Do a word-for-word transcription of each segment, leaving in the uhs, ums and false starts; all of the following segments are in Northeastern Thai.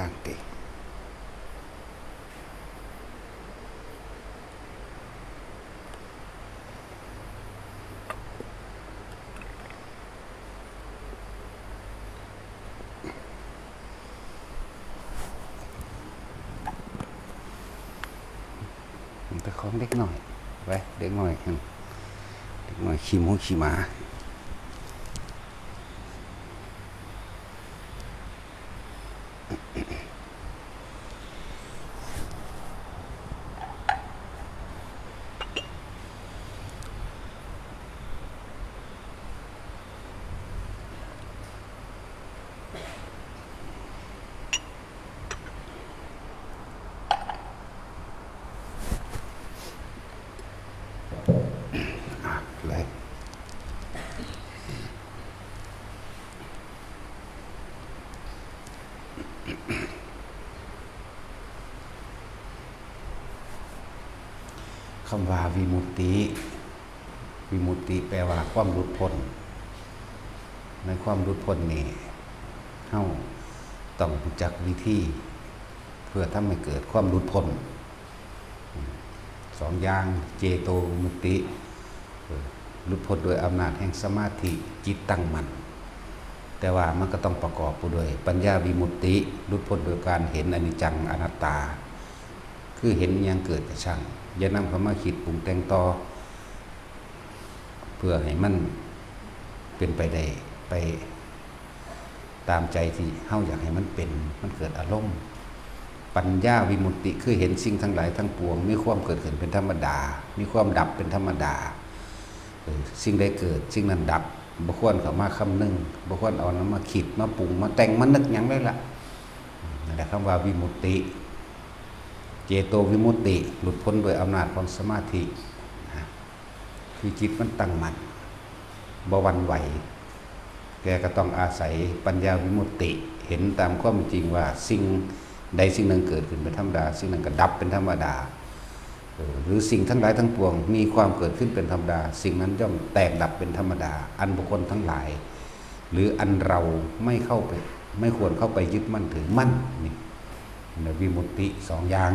างติ แต่ของเด็กน้อย ไป เด็กน้อย เด็กน้อยขี้หมูขี้หมา อ่ะ เลย คำว่าวิมุตติ วิมุตติแปลว่าความหลุดพ้น ในความหลุดพ้นนี่ เฮาต้องรู้จักวิธี เพื่อทำให้เกิดความหลุดพ้น สองอย่าง เจโตวิมุตติ เออ หลุดพ้นโดยอำนาจแห่งสมาธิ จิตตั้งมั่น แต่ว่ามันก็ต้องประกอบไปด้วยปัญญาวิมุตติ หลุดพ้นโดยการเห็นอนิจจังอนัตตา คือเห็นอิหยังเกิดก็ช่าง อย่านำเข้ามาคิดปรุงแต่งต่อ เพื่อให้มันเป็นไปได้ ไปตามใจที่เฮาอยากให้มันเป็น มันเกิดอารมณ์ ปัญญาวิมุตติคือเห็นสิ่งทั้งหลายทั้งปวงมีความเกิดขึ้นเป็นธรรมดา มีความดับเป็นธรรมดา เออ สิ่งใดเกิด สิ่งนั้นดับ บ่ควรเข้ามาคำนึง บ่ควรเอานำมาคิด มาปรุง มาแต่ง มานึกหยังเลยล่ะ นั่นแหละคำว่าวิมุตติ เจโตวิมุตติ หลุดพ้นโดยอำนาจของสมาธิ นะ คือจิตมันตั้งมั่น บ่หวั่นไหว แกก็ต้องอาศัยปัญญาวิมุตติ เห็นตามความจริงว่าสิ่งใดสิ่งหนึ่งเกิดขึ้นเป็นธรรมดา สิ่งนั้นก็ดับเป็นธรรมดา เออ หรือสิ่งทั้งหลายทั้งปวงมีความเกิดขึ้นเป็นธรรมดา สิ่งนั้นย่อมแตกดับเป็นธรรมดา อันบุคคลทั้งหลาย หรืออันเราไม่เข้าไป ไม่ควรเข้าไปยึดมั่นถือมั่น นี่ ในวิมุตติสองอย่าง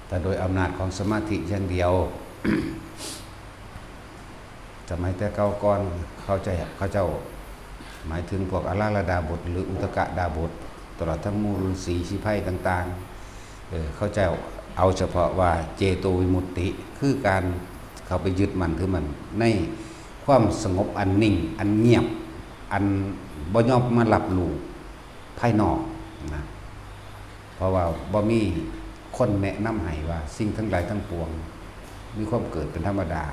แต่โดยอำนาจของสมาธิอย่างเดียว สมัยแต่เก่าก่อน เขาเจ้า เขาเจ้า หมายถึงพวกอาราลดาบท หรืออุทกดาบท ตลอดทั้งหมู่ฤๅษีชีไพรต่างๆ เออ เขาเจ้าเอาเฉพาะว่าเจโตวิมุตติ คือการเข้าไปยึดมั่นถือมั่นในความสงบอันนิ่ง อันเงียบ อันบ่ยอมมารับรู้ภายนอกนะ เพราะว่าบ่มีคนแนะนำให้ว่าสิ่งทั้งหลายทั้งปวง มีความเกิดเป็นธรรมดา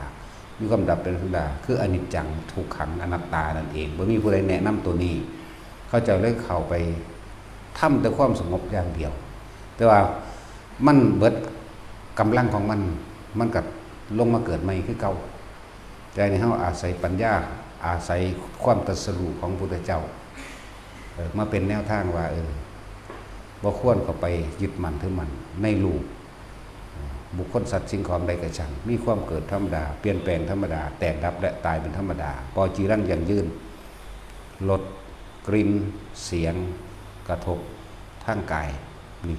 มีความดับเป็นธรรมดา คืออนิจจัง ทุกขัง อนัตตานั่นเอง บ่มีผู้ใดแนะนำตัวนี้ เขาเจ้าเลยเข้าไปทำแต่ความสงบอย่างเดียว แต่ว่ามันเบิดกำลังของมัน มันก็ลงมาเกิดใหม่คือเก่า แต่อันนี้เฮาอาศัยปัญญา อาศัยความตรัสรู้ของพุทธเจ้า เออ มาเป็นแนวทางว่า เออ บ่ควรเข้าไปยึดมั่นถือมั่นในรูป บุคคลสัตว์สิ่งของใดก็ช่าง มีความเกิดธรรมดา เปลี่ยนแปลงธรรมดา แตกดับและตายเป็นธรรมดา ปอจีรังยั่งยืน รส กลิ่น เสียง กระทบทางกาย นี่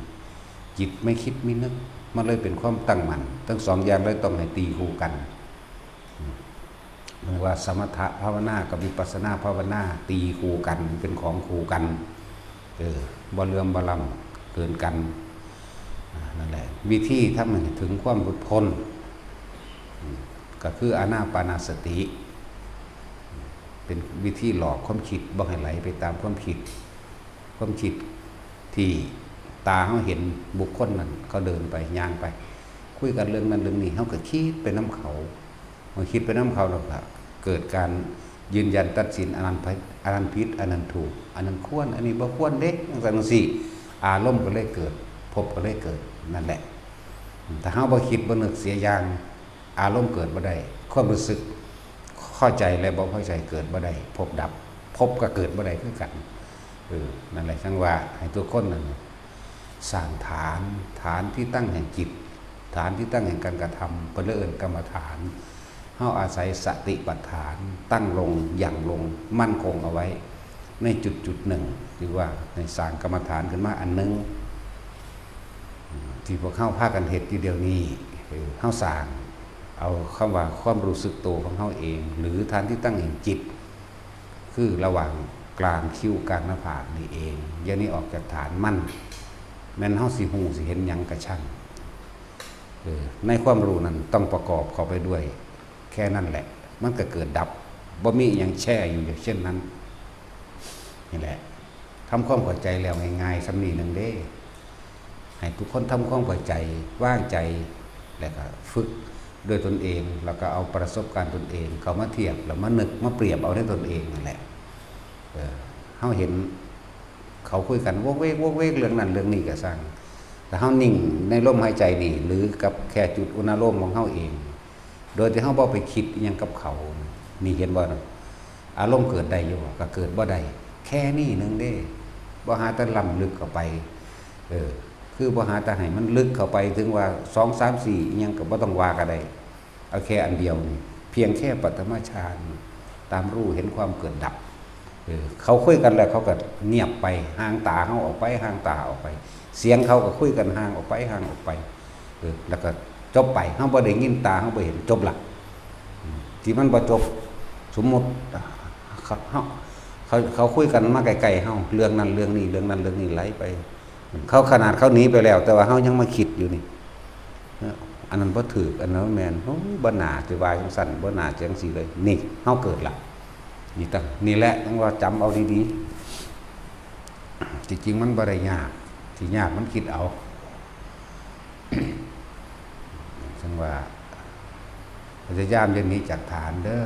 จิตไม่คิดไม่นึก มันเลยเป็นความตั้งมั่น ทั้งสองอย่างเลยต้องให้ตีคู่กัน เรียกว่าสมถะภาวนากับวิปัสสนาภาวนาตีคู่กัน เป็นของคู่กัน เออ บ่เหลื่อมบ่ล้ำเกินกัน อ่า นั่นแหละ วิธีทำให้ถึงความหลุดพ้น อืม ก็คืออานาปานสติ เป็นวิธีหลอกความคิดบ่ให้ไหลไปตามความคิด ความคิดที่ตาเฮาเห็นบุคคลนั้น เขาเดินไป ย่างไป คุยกันเรื่องนั้นเรื่องนี้ เฮาก็คิดไปนำเขา เมื่อคิดไปนำเขาแล้วก็เกิดการยืนยันตัดสิน อันนั้นผิด อันนั้นผิด อันนั้นถูก อันนั้นควร อันนี้บ่ควรเด้ จั่งซั้นจั่งซี้ อารมณ์ก็เลยเกิด ภพก็เลยเกิด นั่นแหละ ถ้าเฮาบ่คิดบ่นึกเสียอย่าง อารมณ์เกิดบ่ได้ ความรู้สึกพอใจและบ่พอใจเกิดบ่ได้ ภพดับ ภพก็เกิดบ่ได้คือกัน เออ นั่นแหละ จั่งว่าให้ทุกคนนั่นน่ะสร้างฐาน ฐานที่ตั้งแห่งจิต ฐานที่ตั้งแห่งการกระทำ เพิ่นเลยเอิ้นกรรมฐาน เฮาอาศัยสติปัฏฐาน ตั้งลง หยั่งลง มั่นคงเอาไว้ ในจุดจุดหนึ่ง หรือว่าในสร้างกรรมฐานขึ้นมาอันหนึ่ง ที่พวกเฮาพากันเฮ็ดอยู่เดี๋ยวนี้ คือเฮาสร้างเอาคำว่าความรู้สึกโตของเฮาเอง หรือฐานที่ตั้งแห่งจิต คือระหว่างกลางคิ้วกลางหน้าผากนี่เอง อย่างนี้ออกจากฐานมัน แม่นเฮาสิฮู้สิเห็นหยังกะช่าง เออ ในความรู้นั้นต้องประกอบเข้าไปด้วย แค่นั้นแหละ มันก็เกิดดับ บ่มีอิหยังแช่อยู่อย่างเช่นนั้น นี่แหละ ทำความเข้าใจแล้วง่ายๆ ส่ำนี้หนึ่งเด้ ให้ทุกคนทำความเข้าใจ วางใจ แล้วก็ฝึกด้วยตนเอง แล้วก็เอาประสบการณ์ตนเอง เข้ามาเทียบ แล้วมานึก มาเปรียบเอาในตนเองนั่นแหละ เออ เฮาเห็นเขาคุยกันวกเวกวกเวกเรื่องนั้นเรื่องนี้ก็ซ่าง แต่เฮานิ่งในลมหายใจนี่ หรือกับแค่จุดอุณาโลมของเฮาเอง โดยที่เฮาบ่ไปคิดอิหยังกับเขา นี่เห็นบ่น่ะ อารมณ์เกิดได้อยู่บ่ ก็เกิดบ่ได้ แค่นี้หนึ่งเด้ บ่หาแต่ล้ำลึกเข้าไป เออ คือบ่หาแต่ให้มันลึกเข้าไปถึงว่าสอง สาม สี่ อิหยังก็บ่ต้องว่าก็ได้ เอาแค่อันเดียวนี่ เพียงแค่ปฐมฌาน ตามรู้เห็นความเกิดดับ เออ เขาคุยกันแล้วเขาก็เงียบไป ห่างตาเฮาออกไป ห่างตาออกไป เสียงเขาก็คุยกันห่างออกไป ห่างออกไป เออ แล้วก็จบไป เฮาบ่ได้ยิน ตาเฮาบ่เห็น จบละ อืม ที่มันบ่จบ สมมุติ เขา เขา เขา เขาคุยกันมาใกล้ๆเฮา เรื่องนั้นเรื่องนี้ เรื่องนั้นเรื่องนี้ไหลไป เขาขนาดเขาหนีไปแล้ว แต่ว่าเฮายังมาคิดอยู่นี่ เนาะ อันนั้นบ่ถูก อันนั้นบ่แม่น โอ้ย บ่น่าสิว่าจั่งซั้น บ่น่าจั่งซี้เลย นี่ เฮาเกิดละ นี่ตั้ง นี่แหละ ต้องว่าจำเอาดีๆ ที่จริงมันบ่ได้ยาก ที่ยากมันคิดเอา จั่งว่า พยายามอย่าหนีจากฐานเด้อ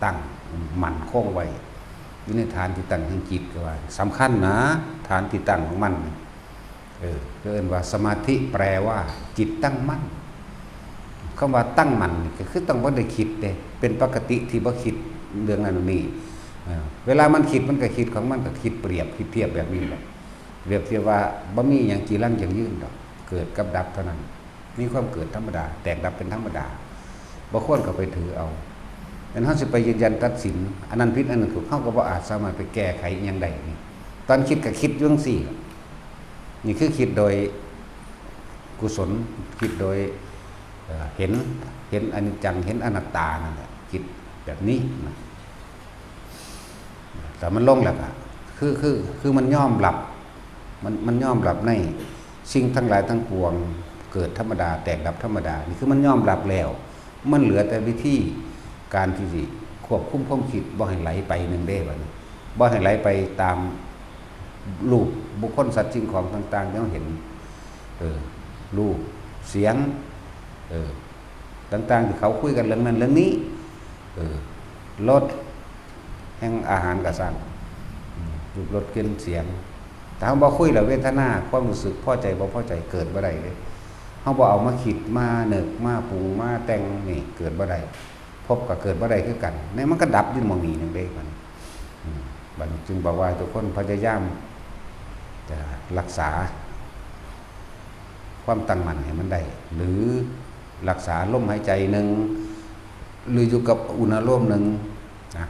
ตั้งมั่นคงไว้ อยู่ในฐานที่ตั้งแห่งจิต ก็ว่าสำคัญนะ ฐานที่ตั้งของมัน เออ ก็เอิ้นว่าสมาธิ แปลว่าจิตตั้งมั่น คำว่าตั้งมั่นนี่ก็คือต้องบ่ได้คิดเด้ เป็นปกติที่บ่คิดเรื่องนั้นเรื่องนี้ เออ เวลามันคิดมันก็คิดของมัน ก็คิดเปรียบ คิดเทียบแบบนี้แหละ เปรียบเทียบว่าบ่มีหยังจีรังยั่งยืนดอก เกิดกับดับเท่านั้น มีความเกิดธรรมดา แตกดับเป็นธรรมดา บ่ควรเข้าไปถือเอา อันเฮาสิไปยืนยันตัดสิน อันนั้นผิด อันนั้นถูก เฮาก็บ่อาจสามารถไปแก้ไขอิหยังได้นี่ ตอนคิดก็คิดอยู่จั่งซี้ นี่คือคิดโดยกุศล คิดโดย เอ่อ เห็น เห็นอนิจจัง เห็นอนัตตานั่นแหละ คิดแบบนี้นะ แต่มันลงแล้วก็ คือ คือ คือมันยอมรับ มัน มันยอมรับในสิ่งทั้งหลายทั้งปวง เกิดธรรมดา แตกดับธรรมดา นี่คือมันยอมรับแล้ว มันเหลือแต่วิธีการที่สิควบคุมความคิดบ่ให้ไหลไปหนึ่งเด้ บัดนี้ บ่ให้ไหลไปตามรูปบุคคลสัตว์สิ่งของต่างๆ ที่เราเห็น เออ รูป เสียง เออ ต่างๆ ที่เขาคุยกันเรื่องนั้นเรื่องนี้ เออ รส แห่งอาหารก็ซ่าง อืม รูป รส กลิ่น เสียง ถ้าเราบ่คุยแล้ว เวทนา ความรู้สึกพอใจบ่พอใจเกิดบ่ได้เด้ เราบ่เอามาคิด มานึก มาปรุง มาแต่ง นี่เกิดบ่ได้ ภพก็เกิดบ่ได้คือกัน นี่มันก็ดับอยู่หม่องนี้หนึ่งเด้ บัดนี้ อืม บัดนี้จึงบอกว่าทุกคนพยายามจะรักษาความตั้งมั่นให้มันได้ หรือรักษาลมหายใจหนึ่ง หรืออยู่กับอุณาโลมหนึ่งนะ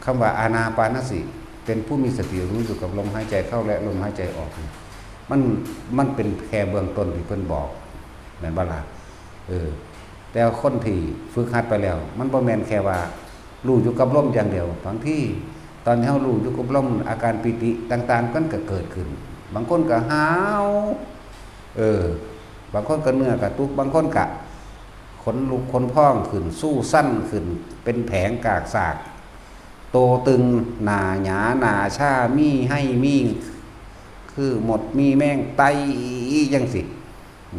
คำว่าอานาปานสติ เป็นผู้มีสติรู้อยู่กับลมหายใจเข้าและลมหายใจออกนี่ มัน มันเป็นแค่เบื้องต้นที่เพิ่นบอก แม่นบ่ล่ะ เออ แต่คนที่ฝึกหัดไปแล้ว มันบ่แม่นแค่ว่ารู้อยู่กับลมอย่างเดียว บางทีตอนที่เรารู้อยู่กับลม อาการปีติต่างๆ มันก็เกิดขึ้น บางคนก็หาว เออ บางคนก็เนื้อกระตุก บางคนก็ขนลุกขนพองขึ้น สู้สั้นขึ้น เป็นแผงกากซาก โตตึง หน้าหยา หน้าชา มีไฮ มี คือมด มีแมงไต่จั่งซี้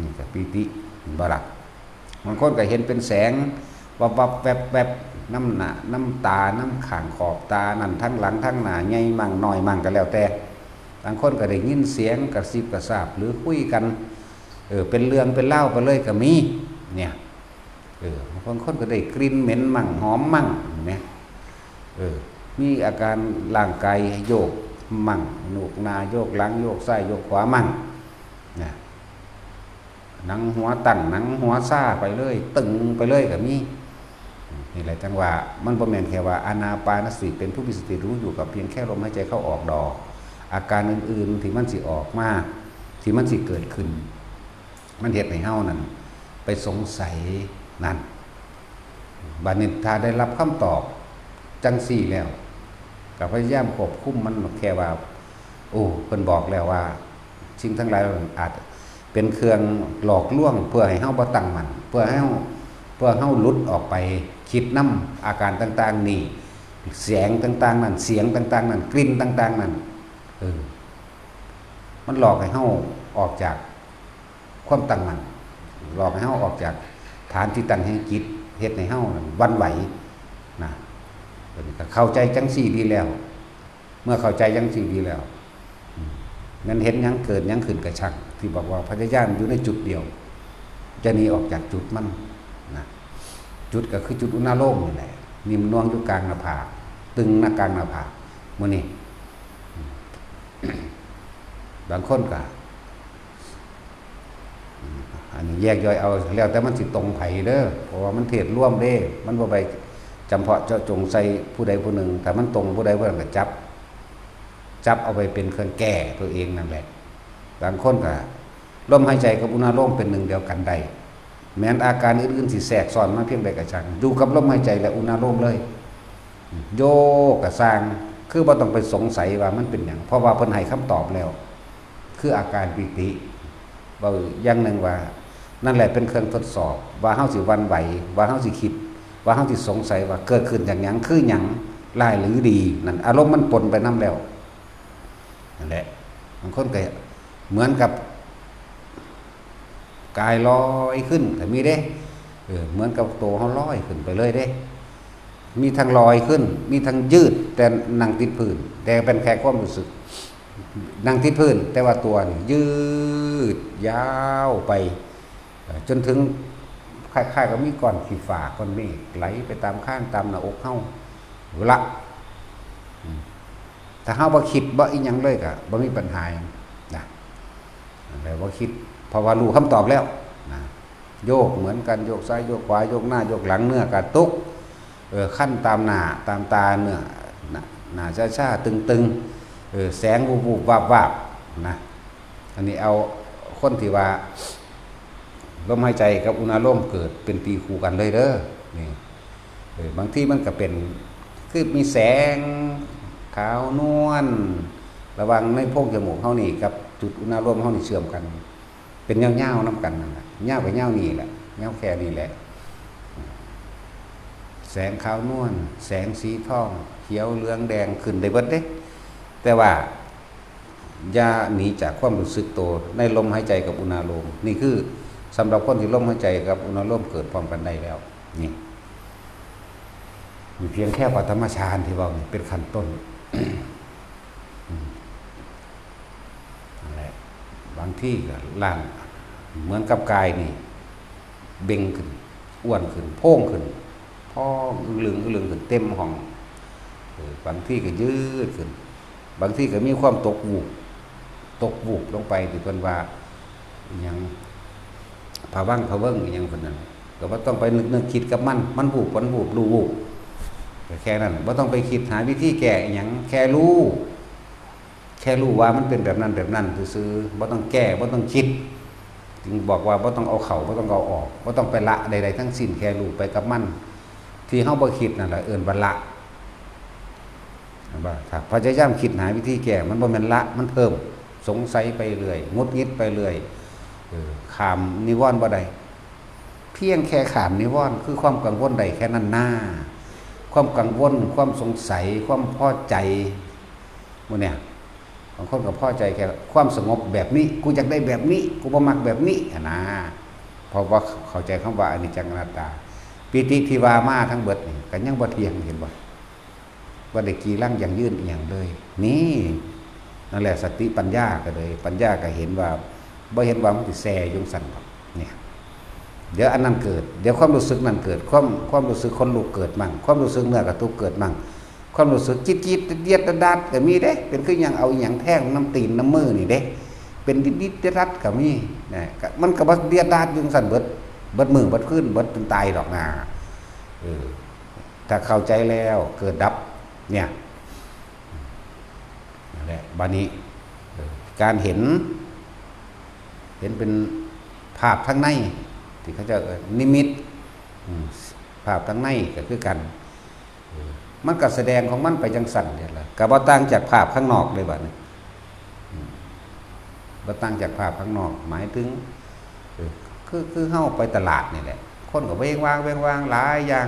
นี่ก็ปีติ เห็นบ่ล่ะ บางคนก็เห็นเป็นแสง วับวับแวบแวบ นำหน้า นำตา นำข้างขอบตา นั่นทั้งหลังทั้งหน้า ใหญ่มั่งน้อยมั่งก็แล้วแต่ บางคนก็ได้ยินเสียงกระซิบกระซาบ หรือคุยกัน เออ เป็นเรื่องเป็นราวไปเลยก็มี เนี่ย เออ บางคนก็ได้กลิ่นเหม็นมั่ง หอมมั่ง เห็นไหม เออ มีอาการร่างกายโยกมั่ง โยกหน้า โยกหลัง โยกซ้าย โยกขวามั่ง นะ หนังหัวตั้ง หนังหัวซาไปเลย ตึงไปเลยก็มี นี่แหละจังว่ามันบ่แม่นแค่ว่าอานาปานสติเป็นผู้มีสติรู้อยู่กับเพียงแค่ลมหายใจเข้าออกดอก อาการอื่นๆที่มันสิออกมา ที่มันสิเกิดขึ้น มันเฮ็ดให้เฮานั่นไปสงสัยนั่น บัดนี้ถ้าได้รับคำตอบจังซี่แล้ว ก็พยายามควบคุมมันแค่ว่า โอ้ เพิ่นบอกแล้วว่า สิ่งทั้งหลายมันอาจเป็นเครื่องหลอกลวงเพื่อให้เฮาบ่ตั้งมั่น เพื่อให้เฮา เพื่อเฮาหลุดออกไปคิดนำอาการต่างๆนี่ แสงต่างๆนั่น เสียงต่างๆนั่น กลิ่นต่างๆนั่น เออ มันหลอกให้เฮาออกจากความตั้งมั่น หลอกให้เฮาออกจากฐานที่ตั้งแห่งจิต เฮ็ดให้เฮานั่นหวั่นไหวนะ เดี๋ยวนี้ก็เข้าใจจังซี่ดีแล้ว เมื่อเข้าใจจังซี่ดีแล้ว อืม แม่นเห็นหยังเกิดหยังขึ้นก็ช่าง ที่บอกว่าพยายามอยู่ในจุดเดียว จะหนีออกจากจุดมันนะ จุดก็คือจุดอุณาโลมนี่แหละ นิ่มนวลอยู่กลางหน้าผาก ตึงหน้ากลางหน้าผาก มื้อนี้ บางคนก็ อันนี้แยกย่อยเอา แล้วแต่มันสิตรงไผเด้อ เพราะว่ามันเทศรวมเด้ มันบ่ไปจำเพาะเจาะจงใส่ผู้ใดผู้หนึ่ง ถ้ามันตรงผู้ใดผู้นั้นก็จับ จับเอาไปเป็นเครื่องแก้ตัวเองนั่นแหละ บางคนก็ลมหายใจกับอุณาโลมเป็นหนึ่งเดียวกันได้ แม้นอาการอื่นๆสิแทรกซ้อนมาเพียงใดก็ช่าง อยู่กับลมหายใจและอุณาโลมเลย โยกก็ซ่าง คือบ่ต้องไปสงสัยว่ามันเป็นหยัง เพราะว่าเพิ่นให้คำตอบแล้ว คืออาการปีติ เว้าอย่างหนึ่งว่า นั่นแหละเป็นเครื่องทดสอบ ว่าเฮาสิหวั่นไหว ว่าเฮาสิคิด ว่าเฮาสิสงสัยว่าเกิดขึ้นจากหยัง คือหยัง ร้ายหรือดี นั่นอารมณ์มันปนไปนำแล้ว นั่นแหละ บางคนก็เหมือนกับ กายลอยขึ้นก็มีเด้ เออ เหมือนกับตัวเฮาลอยขึ้นไปเลยเด้ มีทั้งลอยขึ้น มีทั้งยืด แต่นั่งติดพื้น แต่เป็นแค่ความรู้สึก นั่งติดพื้น แต่ว่าตัวนี่ยืดยาวไป เอ่อ จนถึงคล้ายๆกับมีก้อนขี้ฟ้าก้อนเมฆไหลไปตามข้างตามหน้าอกเฮา เอาละ อืม ถ้าเฮาบ่คิดบ่อีหยังเลยก็บ่มีปัญหาหยังนะ แต่ว่าคิด เพราะว่ารู้คำตอบแล้วนะ โยกเหมือนกัน โยกซ้ายโยกขวา โยกหน้าโยกหลัง เนื้อกระตุก เออ คันตามหน้าตามตา เนื้อ หน้า หน้าชาๆ ตึงๆ เออ แสงวุบๆ วาบๆ นะ อันนี้เอาคนที่ว่า ลมหายใจกับอุณาโลมเกิดเป็นตีคู่กันเลยเด้อ นี่ เออ บางทีมันก็เป็น คือมีแสงขาวนวล ระหว่างในโพรงจมูกเฮานี่กับจุดอุณาโลมเฮานี่เชื่อมกัน เป็นยาวๆนำกันนั่นแหละ ยาวก็ยาวนี่แหละ ยาวแค่นี้แหละ แสงขาวนวล แสงสีทอง เขียว เหลือง แดง ขึ้นได้เบิดเด้ แต่ว่า อย่าหนีจากความรู้สึกตัวในลมหายใจกับอุณาโลม นี่คือสำหรับคนที่ลมหายใจกับอุณาโลมเกิดพร้อมกันได้แล้ว นี่ มีเพียงแค่ปฐมฌานที่เว้านี่เป็นขั้นต้น อืม นั่นแหละ บางทีก็ร่างเหมือนกับกายนี่ เบ่งขึ้น อ้วนขึ้น โพงขึ้น พองอึ้งลึงอึ้งลึงขึ้นเต็มห้อง เออ บางทีก็ยืดขึ้น บางทีก็มีความตกวูบ ตกวูบลงไปที่เพิ่นว่า อิหยัง ผวังค์ผเวิงค์อิหยังเพิ่นนั่น ก็บ่ต้องไปนึกนึกคิดกับมัน มันวูบ มันวูบ รู้วูบ ก็แค่นั้น บ่ต้องไปคิดหาวิธีแก้อิหยัง แค่รู้ แค่รู้ว่ามันเป็นแบบนั้นแบบนั้นซื่อๆ บ่ต้องแก้ บ่ต้องคิด จึงบอกว่าบ่ต้องเอาเข้า บ่ต้องเอาออก บ่ต้องไปละใดๆทั้งสิ้น แค่รู้ไปกับมัน ที่เฮาบ่คิดนั่นแหละเอิ้นว่าละ เห็นบ่ ถ้าพยายามคิดหาวิธีแก้ มันบ่แม่นละ มันเพิ่ม สงสัยไปเรื่อย หงุดหงิดไปเรื่อย เออ ข้ามนิวรณ์บ่ได้ เพียงแค่ข้ามนิวรณ์ คือความกังวลได้แค่นั้นนา ความกังวล ความสงสัย ความพอใจ หมู่เนี่ย บางคนก็พอใจแค่ความสงบแบบนี้ กูอยากได้แบบนี้ กูบ่มักแบบนี้หั้นนะ เพราะว่าเข้าใจคำว่าอนิจจังอนัตตา ปีติที่ว่ามาทั้งเบิดนี่ก็ยังบ่เที่ยง เห็นบ่ บ่ได้กีรังยั่งยืนอีหยังเลย นี่ นั่นแหละสติปัญญาก็เลย ปัญญาก็เห็นว่า บ่เห็นว่ามันสิแซ่อยู่จั่งซั้นดอก เนี่ย เดี๋ยวอันนั้นเกิด เดี๋ยวความรู้สึกนั้นเกิด ความ ความรู้สึกขนลุกเกิดมั่ง ความรู้สึกเนื้อกระตุกเกิดมั่ง ความรู้สึกจี๊ดๆ เดียดๆ ดัดๆ ก็มีเด้ เป็นคือหยังเอาอิหยังแทงนำตีนนำมือนี่เด้ เป็นดิดๆ ดัดๆ ก็มี นะ ก็ มันก็บ่เดียดดัดอยู่จั่งซั้นเบิด เบิดมื้อเบิดคืน เบิดจนตายดอกนา เออ ถ้าเข้าใจแล้วเกิดดับ เนี่ย นั่นแหละ บัดนี้ เออ การเห็น เห็นเป็นภาพทางใน ที่เขาเจ้าเอิ้นนิมิต อืม ภาพทางในก็คือกัน เออ มันก็แสดงของมันไปจังซั่นเนี่ยล่ะ ก็บ่ต่างจากภาพข้างนอกเลยบัดนี้ อืม บ่ต่างจากภาพข้างนอก หมายถึง เออ คือ คือเฮาไปตลาดนี่แหละ คนก็เว้งว้าง เว้งว้างหลายอย่าง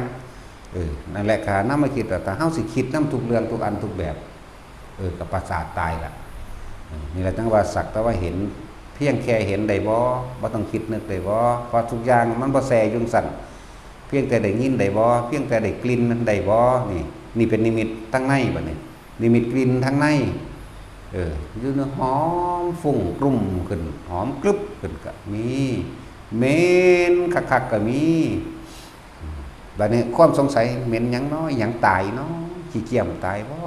เออ นั่นแหละ ก็นำมาคิดว่า ถ้าเฮาสิคิดนำทุกเรื่อง ทุกอัน ทุกแบบ เออ ก็ประสาทตายละ เออ นี่แหละจั่งว่า สักแต่ว่าเห็น เพียงแค่เห็นได้บ่ บ่ต้องคิดนึกได้บ่ เพราะทุกอย่างมันบ่แซ่อยู่จั่งซั่น เพียงแต่ได้ยินได้บ่ เพียงแต่ได้กลิ่นมันได้บ่ นี่ นี่เป็นนิมิตทางในบัดนี้ นิมิตกลิ่นทางใน เออ อยู่ในหอมฟุ้งกลุ่มขึ้น หอมกรึบขึ้นก็มี เหม็นคักๆก็มี บัดนี้ความสงสัย เหม็นหยังน้อ หยังตายน้อ ขี้เกียมตายบ่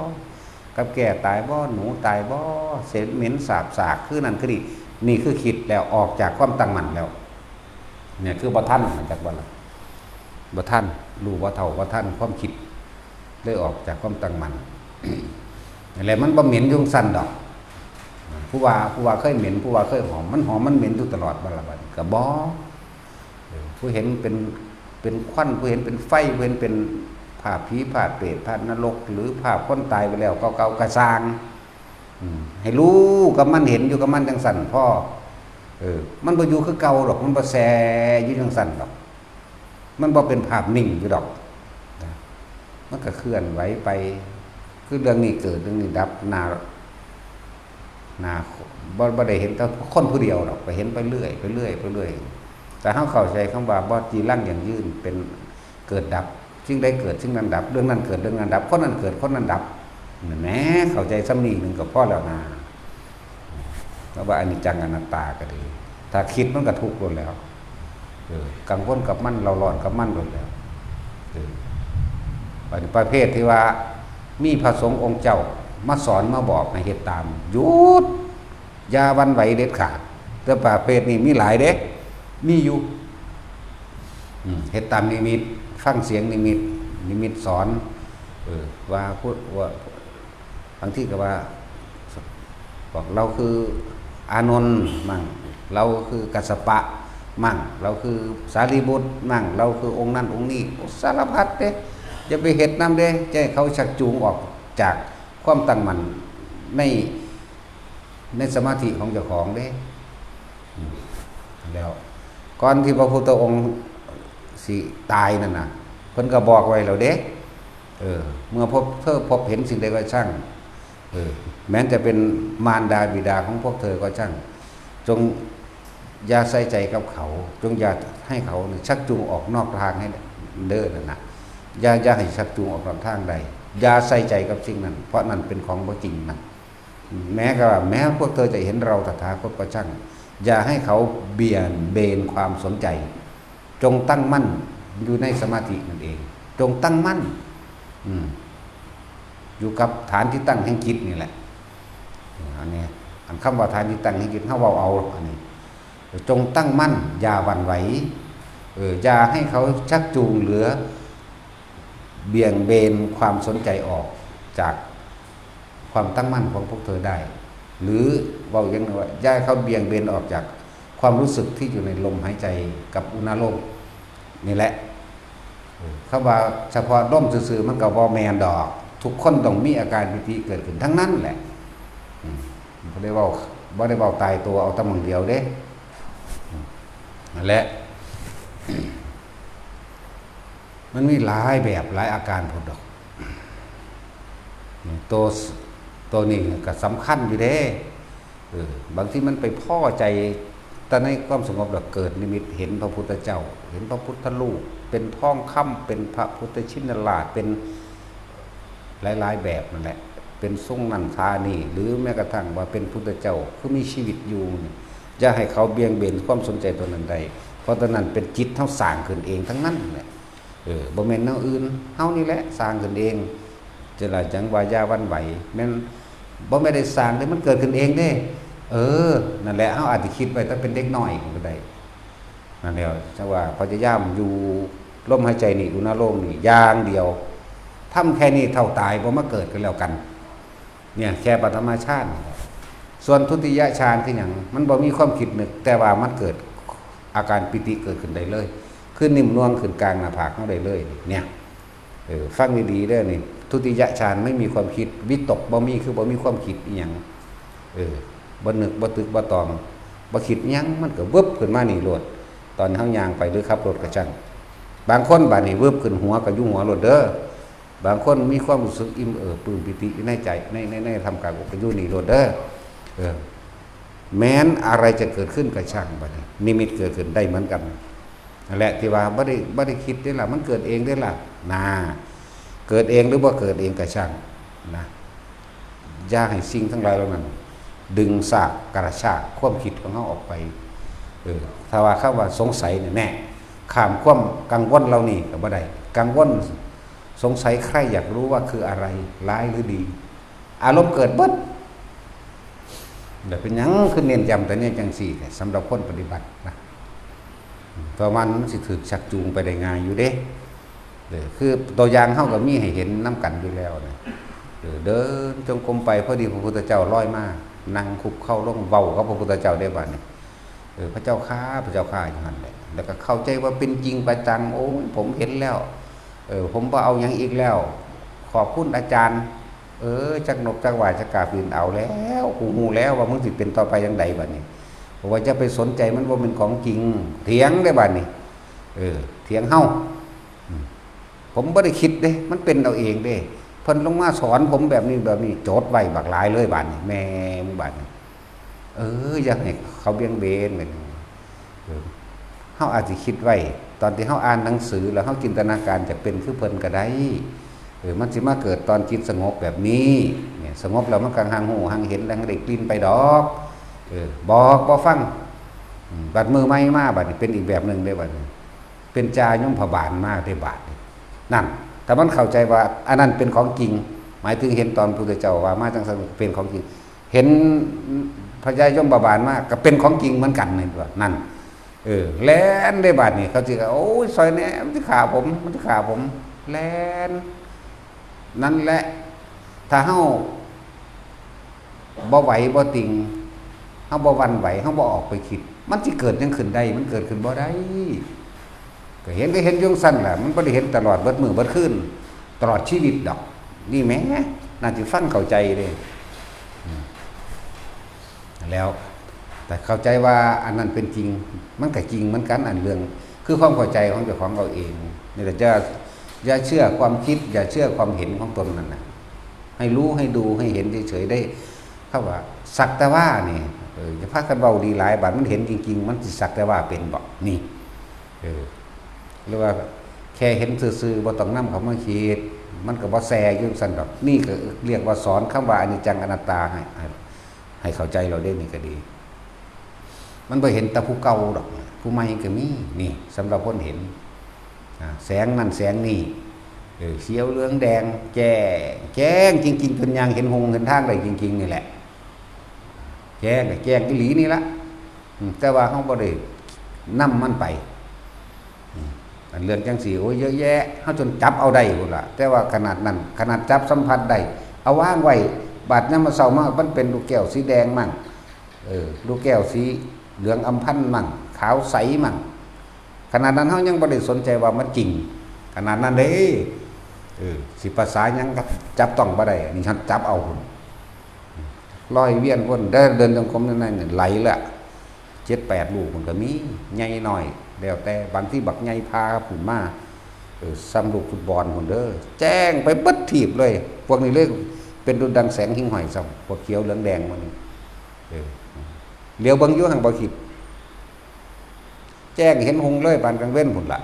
กับแก้ตายบ่ หนูตายบ่ เศษเหม็นสาบสาก คือนั่นคือนี่ นี่คือคิดแล้วออกจากความตั้งมั่นแล้ว เนี่ยคือบ่ทัน จักบ่ล่ะ บ่ทัน รู้บ่เท่าบ่ทันความคิด เลยออกจากความตั้งมั่น นั่นแหละ มันบ่เหม็นอยู่จั่งซั่นดอก ผู้ว่า ผู้ว่าเคยเหม็น ผู้ว่าเคยหอม มันหอมมันเหม็นอยู่ตลอดบ่ล่ะบัดนี้ ก็บ่ เออ ผู้เห็นเป็น เป็นควัน ผู้เห็นเป็นไฟ ผู้เห็นเป็นภาพผี ภาพเปรต ภาพนรก หรือภาพคนตายไปแล้วเก่าๆ ก็ซ่าง อืม ให้รู้กับมัน เห็นอยู่กับมันจั่งซั่นพอ เออ มันบ่อยู่คือเก่าดอก มันบ่แซ่อยู่จั่งซั่นดอก มันบ่เป็นภาพนิ่งอยู่ดอก มันก็เคลื่อนไหวไป คือเรื่องนี้เกิด เรื่องนี้ดับ หน้า หน้า บ่ บ่ได้เห็นแต่คนผู้เดียวดอก ไปเห็นไปเรื่อย ไปเรื่อย ไปเรื่อย แต่เฮาเข้าใจคำว่าบ่จีรังยั่งยืน เป็นเกิดดับ สิ่งใดเกิดสิ่งนั้นดับ เรื่องนั้นเกิดเรื่องนั้นดับ คนนั้นเกิดคนนั้นดับ นั่นแหม เข้าใจส่ำนี้หนึ่งก็พอแล้วนะ เพราะว่าอนิจจังอนัตตาก็ดี ถ้าคิดมันก็ทุกข์โลดแล้ว เออ กังวลกับมัน เร่าร้อนกับมันโลดแล้ว เออ บัดนี้ประเภทที่ว่ามีพระสงฆ์องค์เจ้ามาสอนมาบอกให้เฮ็ดตาม หยุด อย่าหวั่นไหวเด็ดขาด แต่ประเภทนี้มีหลายเด้ มีอยู่ อืม เฮ็ดตามนิมิต ฟังเสียงนิมิต นิมิตสอน เออ ว่าพุทธ ว่า บางทีก็ว่า บอกเราคืออานนท์มั่ง เราคือกัสสปะมั่ง เราคือสารีบุตรมั่ง เราคือองค์นั้นองค์นี้ โอ้ สารพัดเด้ อย่าไปเฮ็ดนำเด้ จะให้เขาชักจูงออกจากความตั้งมั่นใน ในสมาธิของเจ้าของเด้ อืม แล้ว ก่อนที่พระพุทธองค์สิตายนั่นน่ะ เพิ่นก็บอกไว้แล้วเด้ เออ เมื่อพบเธอพบเห็นสิ่งใดก็ช่าง เออ แม้จะเป็นมารดาบิดาของพวกเธอก็ช่าง จงอย่าใส่ใจกับเขา จงอย่าให้เขาเนี่ยชักจูงออกนอกทางให้เด้อนั่นน่ะ อย่า อย่าให้ชักจูงออกนอกทางใด อย่าใส่ใจกับสิ่งนั้น เพราะนั่นเป็นของบ่จริงนั่น แม้ก็ว่า แม้พวกเธอจะเห็นเราตถาคตก็ช่าง อย่าให้เขาเบี่ยงเบนความสนใจ จงตั้งมั่นอยู่ในสมาธินั่นเอง จงตั้งมั่น อืม อยู่กับฐานที่ตั้งแห่งจิตนี่แหละ อันนี้ อันคำว่าฐานที่ตั้งแห่งจิต เฮาเว้าเอา อันนี้ จงตั้งมั่น อย่าหวั่นไหว เออ อย่าให้เขาชักจูงหรือเบี่ยงเบนความสนใจออกจากความตั้งมั่นของพวกเธอได้ หรือเว้าอย่างหนึ่งว่า อย่าให้เขาเบี่ยงเบนออกจากความรู้สึกที่อยู่ในลมหายใจกับอุณาโลมนี่แหละ เออ คำว่าเฉพาะลมซื่อๆ มันก็บ่แม่นดอก ทุกคนต้องมีอาการปีติเกิดขึ้นทั้งนั้นแหละ อืม บ่ได้เว้า บ่ได้เว้าตายตัวเอาแต่หม่องเดียวเด้ อืม นั่นแหละ มันมีหลายแบบหลายอาการพุ้นดอก ตัว ตัวนี้ก็สำคัญอยู่เด้ เออ บางทีมันไปพ้อใจ แต่ในความสงบแล้วเกิดนิมิตเห็นพระพุทธเจ้า เห็นพระพุทธรูป เป็นทองคำ เป็นพระพุทธชินราช เป็นหลายๆ แบบนั่นแหละ เป็นทรงนั้นทานี่ หรือแม้กระทั่งว่าเป็นพุทธเจ้า คือมีชีวิตอยู่นี่ อย่าให้เขาเบี่ยงเบนความสนใจตัวนั้นได้ เพราะตัวนั้นเป็นจิตเฮาสร้างขึ้นเองทั้งนั้นแหละ เออ บ่แม่นแนวอื่น เฮานี่แหละสร้างขึ้นเอง จั่งล่ะจั่งว่าอย่าหวั่นไหว แม่น บ่แม่นได้สร้างเด้ มันเกิดขึ้นเองเด้ เออ นั่นแหละ เฮาอาจจะคิดไว้แต่เป็นเด็กน้อยก็ได้ นั่นแหละ จั่งว่าพยายามอยู่ ลมหายใจนี่ อุณาโลมนี่อย่างเดียว ทำแค่นี้เท่าตาย บ่มาเกิดกันแล้วกัน เนี่ย แค่ปฐมฌาน ส่วนทุติยฌานคือหยัง มันบ่มีความคิดนึก แต่ว่ามันเกิดอาการปีติเกิดขึ้นได้เลย คือนิ่มนวลขึ้นกลางหน้าผากเฮาได้เลย เนี่ย เออ ฟังดีๆเด้อนี่ ทุติยฌานไม่มีความคิด วิตกบ่มี คือบ่มีความคิดอีหยัง เออ บ่นึก บ่ตึก บ่ตอง บ่คิดหยัง มันก็วึบขึ้นมานี่โลด ตอนเฮาย่างไปหรือขับรถก็ช่าง บางคนบาดนี้วึบขึ้นหัวก็อยู่หัวโลดเด้อ บางคนมีความรู้สึกอิ่มเอิบปลื้มปีติอยู่ในใจ ใน ใน ในท่ามกลางอกก็อยู่นี่โลดเด้อ เออ แม้นอะไรจะเกิดขึ้นก็ช่าง บาดนี้ นิมิตเกิดขึ้นได้เหมือนกัน นั่นแหละที่ว่าบ่ได้ บ่ได้คิดเด้ล่ะ มันเกิดเองเด้ล่ะ นะ เกิดเองหรือบ่เกิดเองก็ช่าง นะ อย่าให้สิ่งทั้งหลายเหล่านั้น ดึงซากกระชากความคิดของเฮาออกไป เออ ถ้าว่าคำว่าสงสัยเนี่ย แน่ ข้ามความกังวลเหล่านี้ก็บ่ได้ กังวล สงสัย ใคร่อยากรู้ว่าคืออะไร ร้ายหรือดี อารมณ์เกิดเบิด แต่เป็นหยังคือเน้นย้ำแต่เนี่ยจังซี่แท้ สำหรับคนปฏิบัตินะ เพราะมัน มันสิถูกชักจูงไปได้ง่ายอยู่เด้ เออ คือตัวอย่างเฮาก็มีให้เห็นนำกันอยู่แล้วนะ เออ เดินจงกรมไป พอดีพระพุทธเจ้าลอยมา นั่งคุกเข่าลงเว้ากับพระพุทธเจ้าได้บาดนี้ เออ พระเจ้าข้า พระเจ้าข้า อยู่หั่นแหละ แล้วก็เข้าใจว่าเป็นจริงประจัง โอ้ย ผมเห็นแล้ว เออ ผมบ่เอาหยังอีกแล้ว ขอบคุณอาจารย์ เออ จักนบจักหว่าจักกาบบิน เอาแล้ว กูฮู้แล้วว่ามึงสิเป็นต่อไปจั่งใดบัดนี้ เพราะว่าจะไปสนใจมันบ่แม่นของจริง เถียงได้บัดนี้ เออ เถียงเฮา อืม ผมบ่ได้คิดเด้ มันเป็นเอาเองเด้ เพิ่นลงมาสอนผมแบบนี้แบบนี้ จดไว้บักหลายเลยบัดนี้ แม่มึงบัดนี้ เออ อย่าให้เขาเบี่ยงเบนเลย เออ เฮาอาจสิคิดไว้ ตอนที่เฮาอ่านหนังสือแล้วเฮาจินตนาการจะเป็นคือเพิ่นก็ได้ เออ มันสิมาเกิดตอนจิตสงบแบบนี้ เนี่ย สงบแล้วมันก็หังฮู้หังเห็นหังได้กลิ่นไปดอก เออ บอกบ่ฟัง อืม บัดมื้อใหม่มาบัดนี้เป็นอีกแบบหนึ่งเด้บัดนี้ เป็นจายมพบาลมาเด้บัดนี้ นั่น ถ้ามันเข้าใจว่าอันนั้นเป็นของจริง หมายถึงเห็นตอนพุทธเจ้าว่ามาจังซั่นเป็นของจริง เห็นพญายมพบาลมาก็เป็นของจริงเหมือนกัน เห็นบ่ นั่น เออ แล่นได้บัดนี้ เขาสิว่า โอ้ย ซอยแหน่ มันสิฆ่าผม มันสิฆ่าผม แล่น นั่นแหละ ถ้าเฮาบ่ไหวบ่ติง เฮาบ่หวั่นไหว เฮาบ่ออกไปคิด มันสิเกิดหยังขึ้นได้ มันเกิดขึ้นบ่ได้ ก็เห็น ก็เห็นอยู่จั่งซั่นล่ะ มันบ่ได้เห็นตลอดเบิดมื้อเบิดคืน ตลอดชีวิตดอก นี่แหม น่าสิฟังเข้าใจเด้ อืม แล้ว แต่เข้าใจว่าอันนั้นเป็นจริง มันก็จริงเหมือนกัน อันเรื่อง คือความเข้าใจของเจ้าของเราเอง นี่แหละ อย่า อย่าเชื่อความคิด อย่าเชื่อความเห็นของตนนั่นน่ะ ให้รู้ ให้ดู ให้เห็นเฉยๆ ได้ เขาว่า สักแต่ว่านี่ เออ อย่าพากันเว้าดีหลาย บัดมันเห็นจริงๆ มันสิสักแต่ว่าเป็นบ่ นี่ เออ หรือว่าแค่เห็นซื่อๆ บ่ต้องนำเข้ามาคิด มันก็บ่แซ่อยู่ซั่นดอก นี่ก็เรียกว่าสอนคำว่าอนิจจังอนัตตาให้ ให้ ให้เข้าใจเราได้นี่ก็ดี มันบ่เห็นแต่ผู้เก่าดอก ผู้ใหม่ก็มี นี่ สำหรับคนเห็น อ่า แสงนั่นแสงนี่ เออ เขียวเหลืองแดง แจ้ง แจ้งจริงๆ จนย่างเห็นหงเห็นทางได้จริงๆ นี่แหละ แจ้งก็แจ้งอีหลีนี่ละ อืม แต่ว่าเฮาบ่ได้นำมันไป อืม อันเรื่องจังซี่ โอ้ย เยอะแยะ เฮาจนจับเอาได้พุ้นล่ะ แต่ว่าขนาดนั้น ขนาดจับสัมผัสได้ เอาวางไว้ บาดยามมื้อเช้ามา มันเป็นลูกแก้วสีแดงมั่ง เออ ลูกแก้วสีเหลืองอำพันมั่ง ขาวใสมั่ง ขนาดนั้นเฮายังบ่ได้สนใจว่ามันจริง ขนาดนั้นเด้ เออ สิภาษาหยังก็จับต้องบ่ได้ อันนี้เฮาจับเอาพุ้น ลอยเวียนวน เดิน เดินจงกรมนั่นน่ะ ไหลละ เจ็ดแปดลูกพุ้นก็มี ใหญ่น้อย แล้วแต่ บางทีบักใหญ่พาพุ้นมา เออ ส่ำลูกฟุตบอลพุ้นเด้อ แจ้งไปเบิดทีบเลย พวกนี้เลยเป็นดุจดังแสงหิ่งห้อยซ้ำ พวกเขียวเหลืองแดงหมู่นี้ เออ เหลียวเบิ่งอยู่หั่นบ่คิด แจ้งเห็นหงเลยปานกลางเว็นพุ้นล่ะ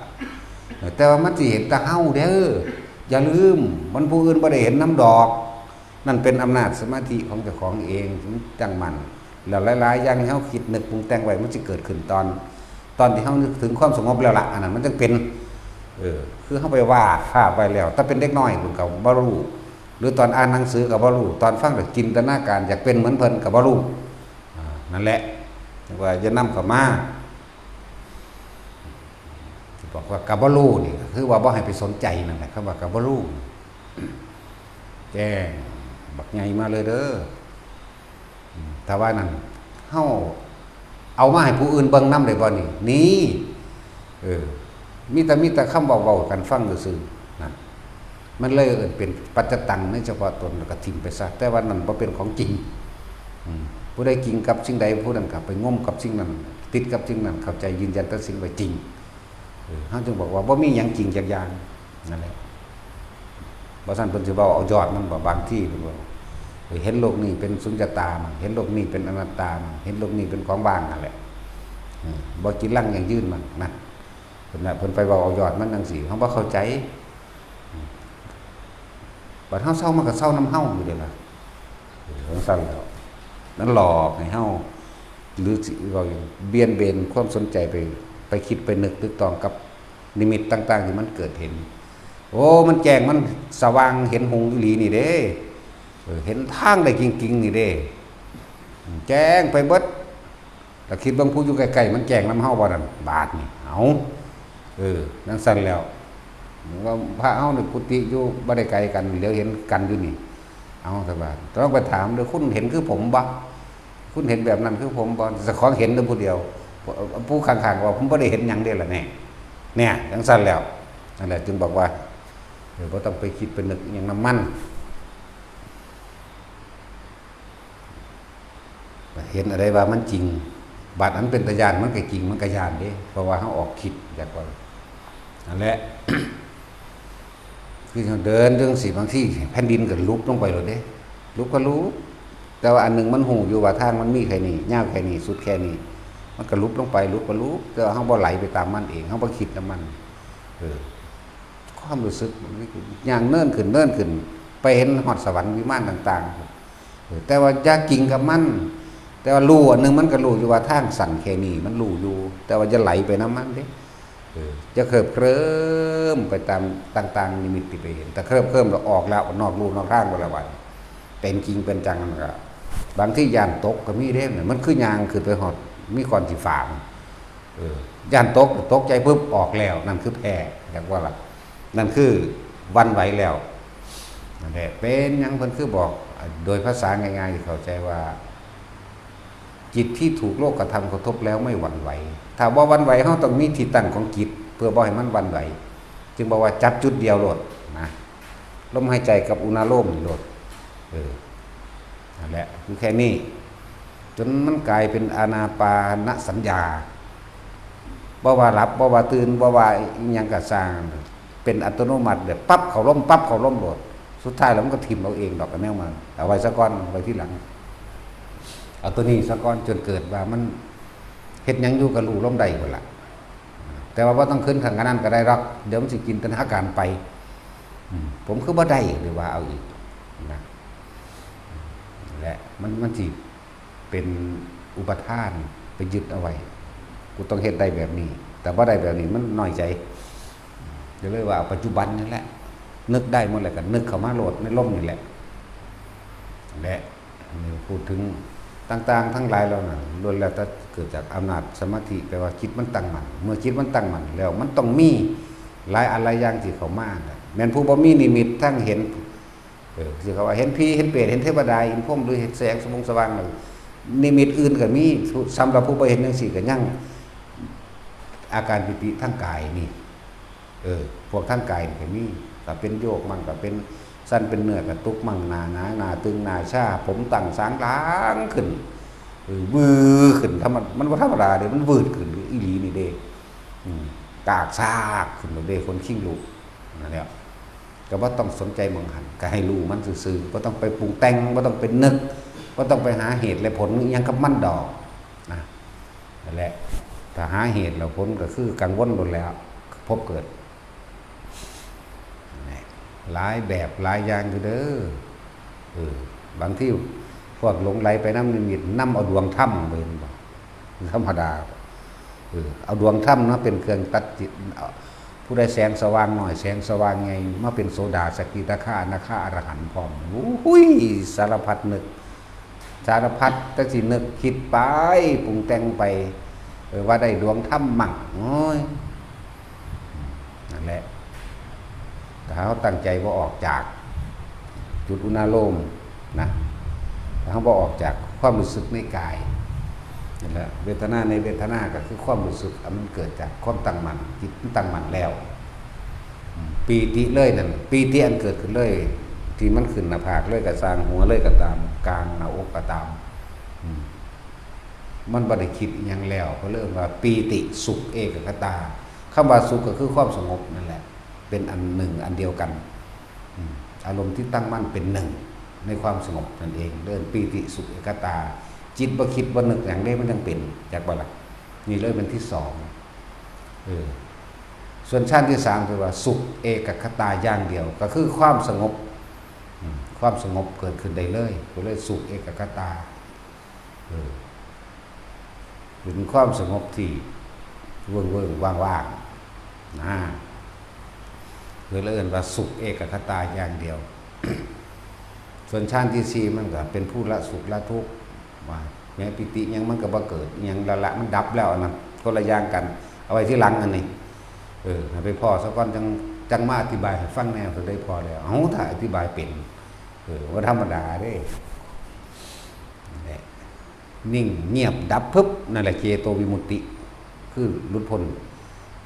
แต่ว่ามันสิเห็นแต่เฮาเด้อ อย่าลืม มันผู้อื่นบ่ได้เห็นนำดอก นั่นเป็นอำนาจสมาธิของเจ้าของเอง ตั้งมั่น แล้วหลายๆ อย่างที่เฮาคิดนึกปรุงแต่งไว้ มันสิเกิดขึ้นตอน ตอนที่เฮานึกถึงความสงบแล้วล่ะ อันนั้นมันจั่งเป็น เออ คือเฮาไปวาดภาพไว้แล้ว แต่เป็นเด็กน้อยพุ้นก็บ่รู้ หรือตอนอ่านหนังสือก็บ่รู้ ตอนฟังก็จินตนาการอยากเป็นเหมือนเพิ่นก็บ่รู้ อ่า นั่นแหละ ว่าอย่านำเข้ามา บอกว่าก็บ่ฮู้นี่ คือว่าบ่ให้ไปสนใจนั่นแหละ คำว่าก็บ่ฮู้ แจ้งบักใหญ่มาเลยเด้อ อืม ถ้าว่านั่น เฮาเอามาให้ผู้อื่นเบิ่งนำได้บ่นี่ นี่ เออ มีแต่ มีแต่คำเว้าๆกันฟังซื่อๆ นั่น มันเลยเอิ้นเป็นปัจจตังในเฉพาะตน แล้วก็ถิ่มไปซะ แต่ว่านั่นบ่เป็นของจริง อืม ผู้ใดจริงกับสิ่งใด ผู้นั้นก็ไปงมกับสิ่งนั้น ติดกับสิ่งนั้น เข้าใจยืนยันตัดสินไว้จริง เออ เฮาจึงบอกว่าบ่มีหยังจริงจักอย่าง นั่นแหละ บ่ซั้นเพิ่นสิเว้าเอายอดมันบ่ บางทีเพิ่นว่า เออ เห็นโลกนี้เป็นสุญญตามั่ง เห็นโลกนี้เป็นอนัตตามั่ง เห็นโลกนี้เป็นของว่างนั่นแหละ เออ บ่จีรังยั่งยืนมัน นั่น เพิ่นน่ะ เพิ่นไปเว้าเอายอดมันจั่งซี้ เฮาบ่เข้าใจ อืม บัดเฮาเซามันก็เซานำเฮาอยู่เด้ล่ะ เออ จั่งซั้นแหล้ว มันหลอกให้เฮา หรือสิเว้าหยัง เบี่ยงเบนความสนใจไป ไปคิดไปนึกตึกตองกับนิมิตต่างๆที่มันเกิดเห็น โอ้ มันแจ้ง มันสว่าง เห็นหุงอีหลีนี่เด้ เออ เห็นทางได้จริงๆนี่เด้ แจ้งไปเบิด แต่คิดเบิ่งผู้อยู่ใกล้ๆ มันแจ้งนำเฮาบ่นั่น บาดนี่ เอา เออ จั่งซั้นแหล้ว ว่าพระเฮานี่กุฏิอยู่บ่ได้ไกลกัน เหลียวเห็นกันอยู่นี่ เอา แต่ว่าต้องไปถามเด้อ คุณเห็นคือผมบ่ คุณเห็นแบบนั้นคือผมบ่ เจ้าของเห็นแต่ผู้เดียว ผู้ข้างๆ ว่าผมบ่ได้เห็นหยังเด้ล่ะแน่ เนี่ย จั่งซั้นแหล้ว นั่นแหละ จึงบอกว่า เออ บ่ต้องไปคิดไปนึกอิหยังนำมัน เห็นอะไรว่ามันจริง บาดอันเป็นตาย้านมันก็จริง มันก็ย้านเด้ เพราะว่าเฮาออกคิด อยากว่า นั่นแหละ คือเฮาเดินจั่งซี้ บางทีแผ่นดินก็หลุบลงไปโลดเด้ หลุบก็หลุบ แต่ว่าอันหนึ่งมันฮู้อยู่ว่าทางมันมีแค่นี้ ยาวแค่นี้ สุดแค่นี้ มันก็หลุบลงไป หลุบก็หลุบ แต่ว่าเฮาบ่ไหลไปตามมันเอง เฮาบ่คิดนำมัน เออ ความรู้สึกมันย่างเนินขึ้น เนินขึ้น ไปเห็นฮอดสวรรค์วิมานต่างๆ เออ แต่ว่าอย่าจริงกับมัน แต่ว่าฮู้อันหนึ่งมันก็ฮู้อยู่ว่าทางสั้นแค่นี้ มันฮู้อยู่ แต่ว่าอย่าไหลไปนำมันเด้ เออ อย่าเคลิบเคลิ้มไปตามต่างๆนิมิตที่ไปเห็น ถ้าเคลิบเคลิ้มแล้วออกแล้ว นอกลู่นอกทางไปแล้วบัด เป็นจริงเป็นจังนั่นก็ บางทีย้านตกก็มีเด้ มันคือย่างขึ้นไปฮอด มีก้อนสิฝาง เออ ย้านตก ตกใจปุ๊บ ออกแล้ว นั่นคือแพ้ อยากว่าล่ะ นั่นคือหวั่นไหวแล้ว นั่นแหละ เป็นหยังเพิ่นคือบอก โดยภาษาง่ายๆที่เข้าใจว่า จิตที่ถูกโลกธรรมกระทบแล้วไม่หวั่นไหว ถ้าบ่หวั่นไหว เฮาต้องมีที่ตั้งของจิต เพื่อบ่ให้มันหวั่นไหว จึงบอกว่าจับจุดเดียวโลดนะ ลมหายใจกับอุณาโลมนี่โลด เออ นั่นแหละ คือแค่นี้ จนมันกลายเป็นอานาปานสัญญา บ่ว่าหลับ บ่ว่าตื่น บ่ว่าอิหยังก็ซ่าง เป็นอัตโนมัติ แบบปั๊บเข้าลม ปั๊บเข้าลมโลด สุดท้ายแล้วมันก็ถิ่มเอาเองดอก อันแนวมัน เอาไว้ซะก่อน ไว้ทีหลัง เอาตัวนี้ซะก่อน จนเกิดว่ามันเฮ็ดหยังอยู่ก็รู้ลมได้พุ้นล่ะ แต่ว่าบ่ต้องขึ้นขั้นขนาดนั้นก็ได้ดอก เดี๋ยวมันสิจินตนาการไป อืม ผมคือบ่ได้ หรือว่าเอาอีกนะ และมัน มันสิเป็นอุปาทานไปยึดเอาไว้ กูต้องเฮ็ดได้แบบนี้ แต่บ่ได้แบบนี้มันน้อยใจ ก็เลยว่าเอาปัจจุบันนี่แหละ นึกได้หมดแล้วก็นึกเข้ามาโลดในลมนี่แหละ และอันนี้พูดถึงต่างๆทั้งหลายเหล่านั้น ล้วนแล้วแต่เกิดจากอำนาจสมาธิ แปลว่าจิตมันตั้งมั่น เมื่อจิตมันตั้งมั่นแล้ว มันต้องมีหลายอันหลายอย่างที่เข้ามาน่ะ แม่นผู้บ่มีนิมิตทั้งเห็น เออ ที่เขาว่าเห็นผี เห็นเปรต เห็นเทวดา เห็นพรหม หรือเห็นแสงสว่างสว่างนั่น นิมิตอื่นก็มี สำหรับผู้บ่เห็นจั่งซี้ก็ยัง อาการปีติทางกายนี่ เออ พวกทางกายนี่ก็มี ก็เป็นโยกมั่ง ก็เป็นสั่นเป็นเนื้อกระตุกมั่ง หน้าหงาย หน้าตึง หน้าชา ผมตั้งสางหลังขึ้น เออ วืดขึ้น ธรรม- มันบ่ธรรมดาเด้ มันวืดขึ้นอีหลีนี่เด้ อืม กากซากขึ้นโลดเด้ คนคิงลูก นั่นแหละ ก็บ่ต้องสนใจหม่องหั้น ก็ให้รู้มันซื่อๆ บ่ต้องไปปรุงแต่ง บ่ต้องไปนึก บ่ต้องไปหาเหตุและผลอิหยังกับมันดอก นะ นั่นแหละ ถ้าหาเหตุแล้วผลก็คือกังวลโลดแล้ว พบเกิด หลายแบบหลายอย่างอยู่เด้อ เออ บางทีพวกหลงไหลไปนำนิมิต นำเอาดวงธรรมเลย บ่ธรรมดา เออ เอาดวงธรรมนะเป็นเครื่องตัดจิต เอา ผู้ใดแสงสว่างน้อย แสงสว่างใหญ่ มาเป็นโสดา สกิทาคา อนาคา อรหันต์พร้อม โอ้ย สารพัดนึก สารพัดแต่สินึกคิดไป ปรุงแต่งไป เออ ว่าได้ดวงธรรมมั่ง โอ้ย และถ้าเราตั้งใจว่าออกจากจุดอุณาโลมนะ ถ้าเราบ่ออกจากความรู้สึกในกายนั่นแหละ เวทนาในเวทนาก็คือความรู้สึกอันมันเกิดจากความตั้งมั่น จิตมันตั้งมั่นแล้ว ปีติเลยนั่น ปีติอันเกิดขึ้นเลย ที่มันขึ้นหน้าผากเลยก็ซ่าง หัวเลยก็ตาม กลางหน้าอกก็ตาม มันบ่ได้คิดอิหยังแล้ว เขาเรียกว่าปีติสุขเอกคตา คำว่าสุขก็คือความสงบนั่นแหละ เป็นอันหนึ่งอันเดียวกัน อารมณ์ที่ตั้งมั่นเป็นหนึ่งในความสงบนั่นเองเรียกปีติสุขเอกคตา จิตบ่คิดบ่นึกหยังเด้ มันจั่งเป็น จักบ่ล่ะ นี่เลยเป็นที่สอง เออ ส่วนฌานที่สามคือว่าสุขเอกคตาอย่างเดียว ก็คือความสงบ ความสงบเกิดขึ้นได้เลย ก็เลยสุขเอกคตา เออ เป็นความสงบที่เวิ้งๆ ว่างๆ นะ คือเอิ้นว่าสุขเอกคตาอย่างเดียว ส่วนฌานที่สี่มันก็เป็นผู้ละสุขละทุกข์ ว่าแม้ปีติหยังมันก็บ่เกิด หยังละละมันดับแล้วอันนั้น คนละอย่างกัน เอาไว้ทีหลังอันนี้ เออ ให้ไปพ้อซะก่อน จั่ง จั่งมาอธิบายให้ฟังแนว ก็ได้พ้อแล้ว เอ้า ถ้าอธิบายเป็น เออ บ่ธรรมดาเด้ นั่นแหละ นิ่งเงียบดับปึ๊บ นั่นแหละเจโตวิมุตติ คือหลุดพ้น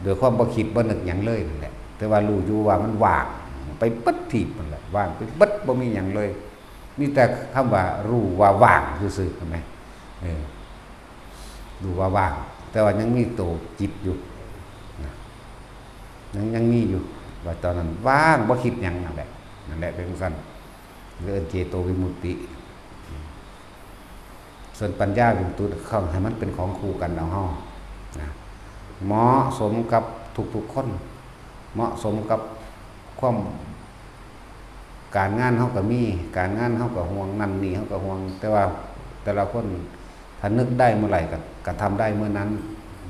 โดยความบ่คิดบ่นึกหยังเลยนั่นแหละ แต่ว่ารู้อยู่ว่ามันว่าง ไปเบิดทีบนั่นแหละ ว่างไปเบิด บ่มีหยังเลย มีแต่คำว่ารู้ว่าว่างซื่อๆ เห็นไหม เออ รู้ว่าว่าง แต่ว่ายังมีตัวจิตอยู่นะ ยัง ยังมีอยู่ ว่าตอนนั้นว่าง บ่คิดหยังนั่นแหละ นั่นแหละเป็นจั่งซั่น เรียกเจโตวิมุตติ ส่วนปัญญาวิมุตติ เขาให้มันเป็นของคู่กันเอาเฮานะ เหมาะสมกับทุกๆ คน เหมาะสมกับความ การงานเฮาก็มี การงานเฮาก็ห่วง นั่นนี่เฮาก็ห่วง แต่ว่าแต่ละคนถ้านึกได้เมื่อไหร่ก็ ก็ทำได้เมื่อนั้น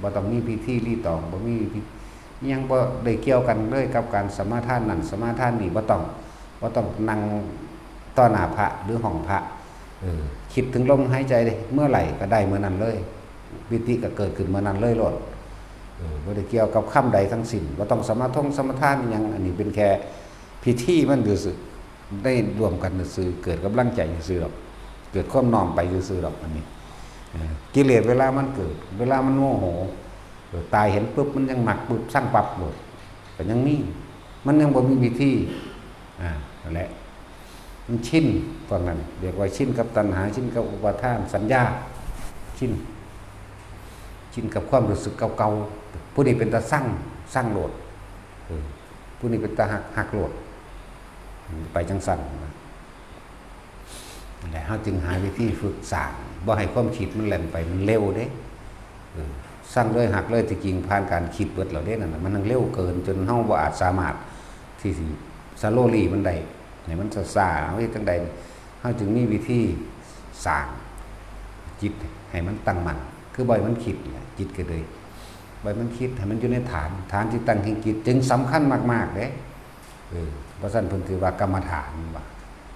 บ่ต้องมีพิธีรีตอง บ่มีพิ อิหยังบ่ได้เกี่ยวกันเลยกับการสมาทานนั่นสมาทานนี่ บ่ต้อง บ่ต้องนั่งต่อหน้าพระหรือห้องพระ เออ คิดถึงลมหายใจเมื่อไหร่ก็ได้เมื่อนั้นเลย ปีติก็เกิดขึ้นเมื่อนั้นเลยโลด เออ บ่ได้เกี่ยวกับคำใดทั้งสิ้น บ่ต้องสมาทงสมาทานอิหยัง อันนี้เป็นแค่พิธีมันซื่อๆ ได้ร่วมกันซื่อๆ เกิดกำลังใจซื่อๆ ดอก เกิดความน้อมไปซื่อๆ ดอก อันนี้ เออ กิเลสเวลามันเกิด เวลามันโมโห เออ ตายเห็นปุ๊บ มันยังมักปุ๊บ ซังปั๊บโลด ก็ยังมี มันยังบ่มีวิธี อ่า นั่นแหละ มันชิน พวกนั้นเรียกว่าชินกับตัณหา ชินกับอุปาทาน สัญญา ชิน ชินกับความรู้สึกเก่าๆ ผู้นี้เป็นตาซัง ซังโลด เออ ผู้นี้เป็นตาฮัก ฮักโลด ไปจั่งซั่นนะ นั่นแหละ เฮาจึงหาวิธีฝึกสร้าง บ่ให้ความคิดมันแล่นไป มันเร็วเด้ เออ ซังเลยฮักเลย ที่จริงผ่านการคิดเบิดแล้วเด้นั่นน่ะ มันยังเร็วเกินจนเฮาบ่อาจสามารถที่สิ slowly มันได้ ให้มันช้าๆ เฮาเฮ็ดจั่งใด เฮาจึงมีวิธีสร้างจิตให้มันตั้งมั่น คือบ่ให้มันคิดนี่แหละ จิตก็เลย บ่ให้มันคิด ให้มันอยู่ในฐาน ฐานที่ตั้งแห่งจิตจึงสำคัญมากๆ เด้ เออ เพราะฉะนั้นเพิ่นถือว่ากรรมฐานว่า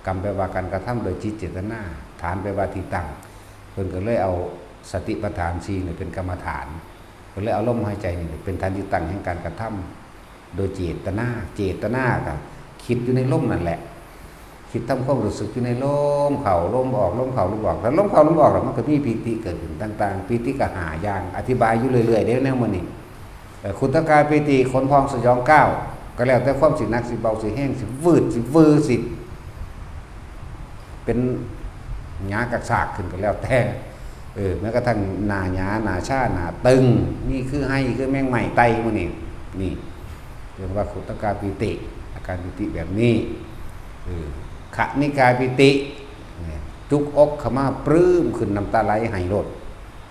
กรรมแปลว่าการกระทำโดยจิตเจตนา ฐานแปลว่าที่ตั้ง เพิ่นก็เลยเอาสติปัฏฐานสี่นี่เป็นกรรมฐาน เพิ่นเลยเอาลมหายใจนี่เป็นฐานที่ตั้งแห่งการกระทำโดยเจตนา เจตนาก็คิดอยู่ในลมนั่นแหละ คิดทำความรู้สึกอยู่ในลมเข้าลมออก ลมเข้าลมออก ถ้าลมเข้าลมออกแล้วมันก็มีปีติเกิดขึ้นต่างๆ ปีติก็ห้าอย่าง อธิบายอยู่เรื่อยๆ เด้แนวมื้อนี้ เอ่อ ขุตกายปีติ ขนพองสยองก้าว ก็แล้วแต่ความสิหนักสิเบาสิแห้งสิวืดสิวือสิ เป็นหงากักซากขึ้นก็แล้วแต่ เออ แม้กระทั่งหน้าหยา หน้าชา หน้าตึง นี่คือไห้คือแมงไม้ไต่หมู่นี่ นี่ เรียกว่าขุตกายปีติ อาการปีติแบบนี้ เออ ขณิกายปีติ เนี่ย จุกอกเข้ามาปลื้มขึ้น น้ำตาไหลไห้โลด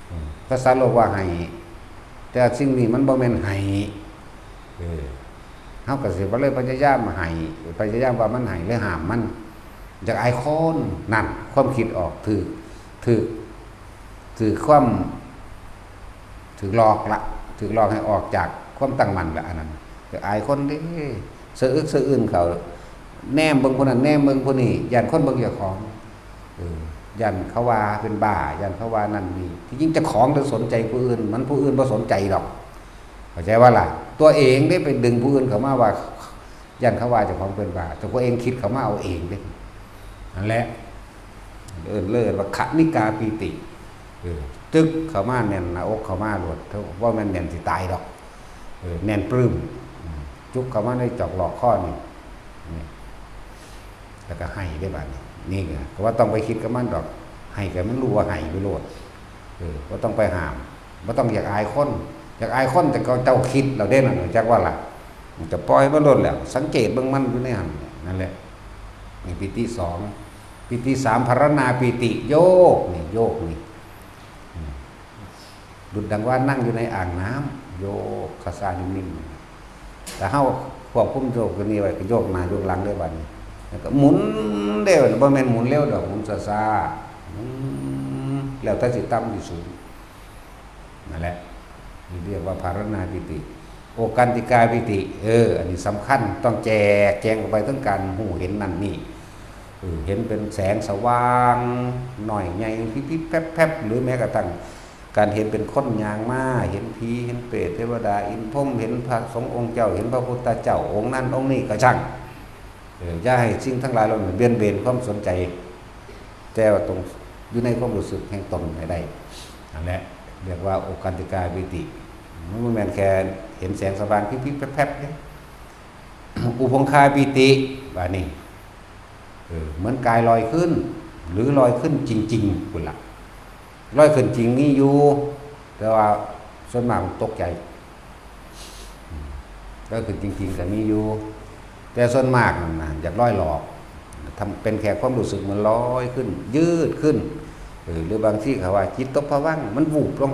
เออ ภาษาโลกว่าไห้ แต่สิ่งนี้มันบ่แม่นไห้ เออ เฮาก็สิบ่เลยพยายามไห้ พยายามว่ามันไห้ หรือห้ามมัน อยากอายคน นั่น ความคิดออก ถืก ถืก ถืกความ ถืกหลอกละ ถืกหลอกให้ออกจากความตั้งมั่นละ อันนั้น อยากอายคนเด้ สะอึกสะอื้นเขา แนมเบิ่งผู้นั้น แนมเบิ่งผู้นี้ ย้านคนเบิ่งเจ้าของ เออ ย้านเขาว่าเป็นบ้า ย้านเขาว่านั่นนี่ ที่จริงเจ้าของเด้อสนใจผู้อื่น มันผู้อื่นบ่สนใจดอก เข้าใจว่าล่ะ ตัวเองได้ไปดึงผู้อื่นเข้ามาว่า ย่านเขาว่าเจ้าของเป็นบ้า แต่ตัวเองคิดเข้ามาเอาเองเด้ นั่นแหละ เอิ้นเลยว่าขณิกาปีติ เออ จึกเข้ามาแน่นหน้าอกเข้ามาโลด ว่าแม่นแน่นสิตายดอก เออ แน่นปลื้ม อืม จุกเข้ามาในจอกหลอกข้อนี่ นี่ แล้วก็ให้ได้บาดนี้ นี่ก็ว่าต้องไปคิดกับมันดอก ให้ก็มันรู้ว่าให้ไปโลด เออ บ่ต้องไปห้าม บ่ต้องอยากอายคน อยากอายคนแต่ก็เจ้าคิดแล้วเด้นั่น จักว่าล่ะ มันจะปล่อยมันโลดแล้ว สังเกตเบิ่งมันอยู่ในหั่น นั่นแหละ นี่ปีติสอง ปีติสาม ภาวนาปีติ โยก นี่ โยกนี่ อืม ดุจดังว่านั่งอยู่ในอ่างน้ำ โยก คาซานิ่มๆ แต่เฮาควบคุมโยกตัวนี้ไว้ ก็โยกหน้าโยกหลังได้บัดนี้ แล้วก็หมุนได้บัดนี้ บ่แม่นหมุนเร็วดอก หมุนช้าๆ อืม แล้วแต่สิต่ำสิสูง นั่นแหละ นี่เรียกว่าภาวนาปีติ โอกันติกาปีติ เออ อันนี้สำคัญ ต้องแจกแจงออกไปถึงการรู้เห็นนั่นนี่ เออ เห็นเป็นแสงสว่าง น้อยใหญ่ พิบๆ แพรบๆ หรือแม้กระทั่งการเห็นเป็นคนย่างมา เห็นผี เห็นเปรต เทวดา อินทร์พรหม เห็นพระสงฆ์องค์เจ้า เห็นพระพุทธเจ้า องค์นั้นองค์นี้ก็ช่าง เออ อย่าให้สิ่งทั้งหลายเหล่านั้นเบี่ยงเบนความสนใจ แต่ว่าตรงอยู่ในความรู้สึกแห่งตนให้ได้ นั่นแหละ เรียกว่าโอกันติกาปีติ มันบ่แม่นแค่เห็นแสงสว่างพิบๆ แพรบๆ เด้ อุพงคาปีติ บาดนี้ เออ เหมือนกายลอยขึ้น หรือลอยขึ้นจริงๆ พุ้นล่ะ ลอยขึ้นจริงมีอยู่ แต่ว่าส่วนมากมันตกใจ อืม ลอยขึ้นจริงๆ ก็มีอยู่ แต่ส่วนมากนั่นนะอยากลอยหลอก ทำเป็นแค่ความรู้สึกมันลอยขึ้น ยืดขึ้น เออ หรือบางทีเขาว่าจิตตกผวังค์ มันวูบลง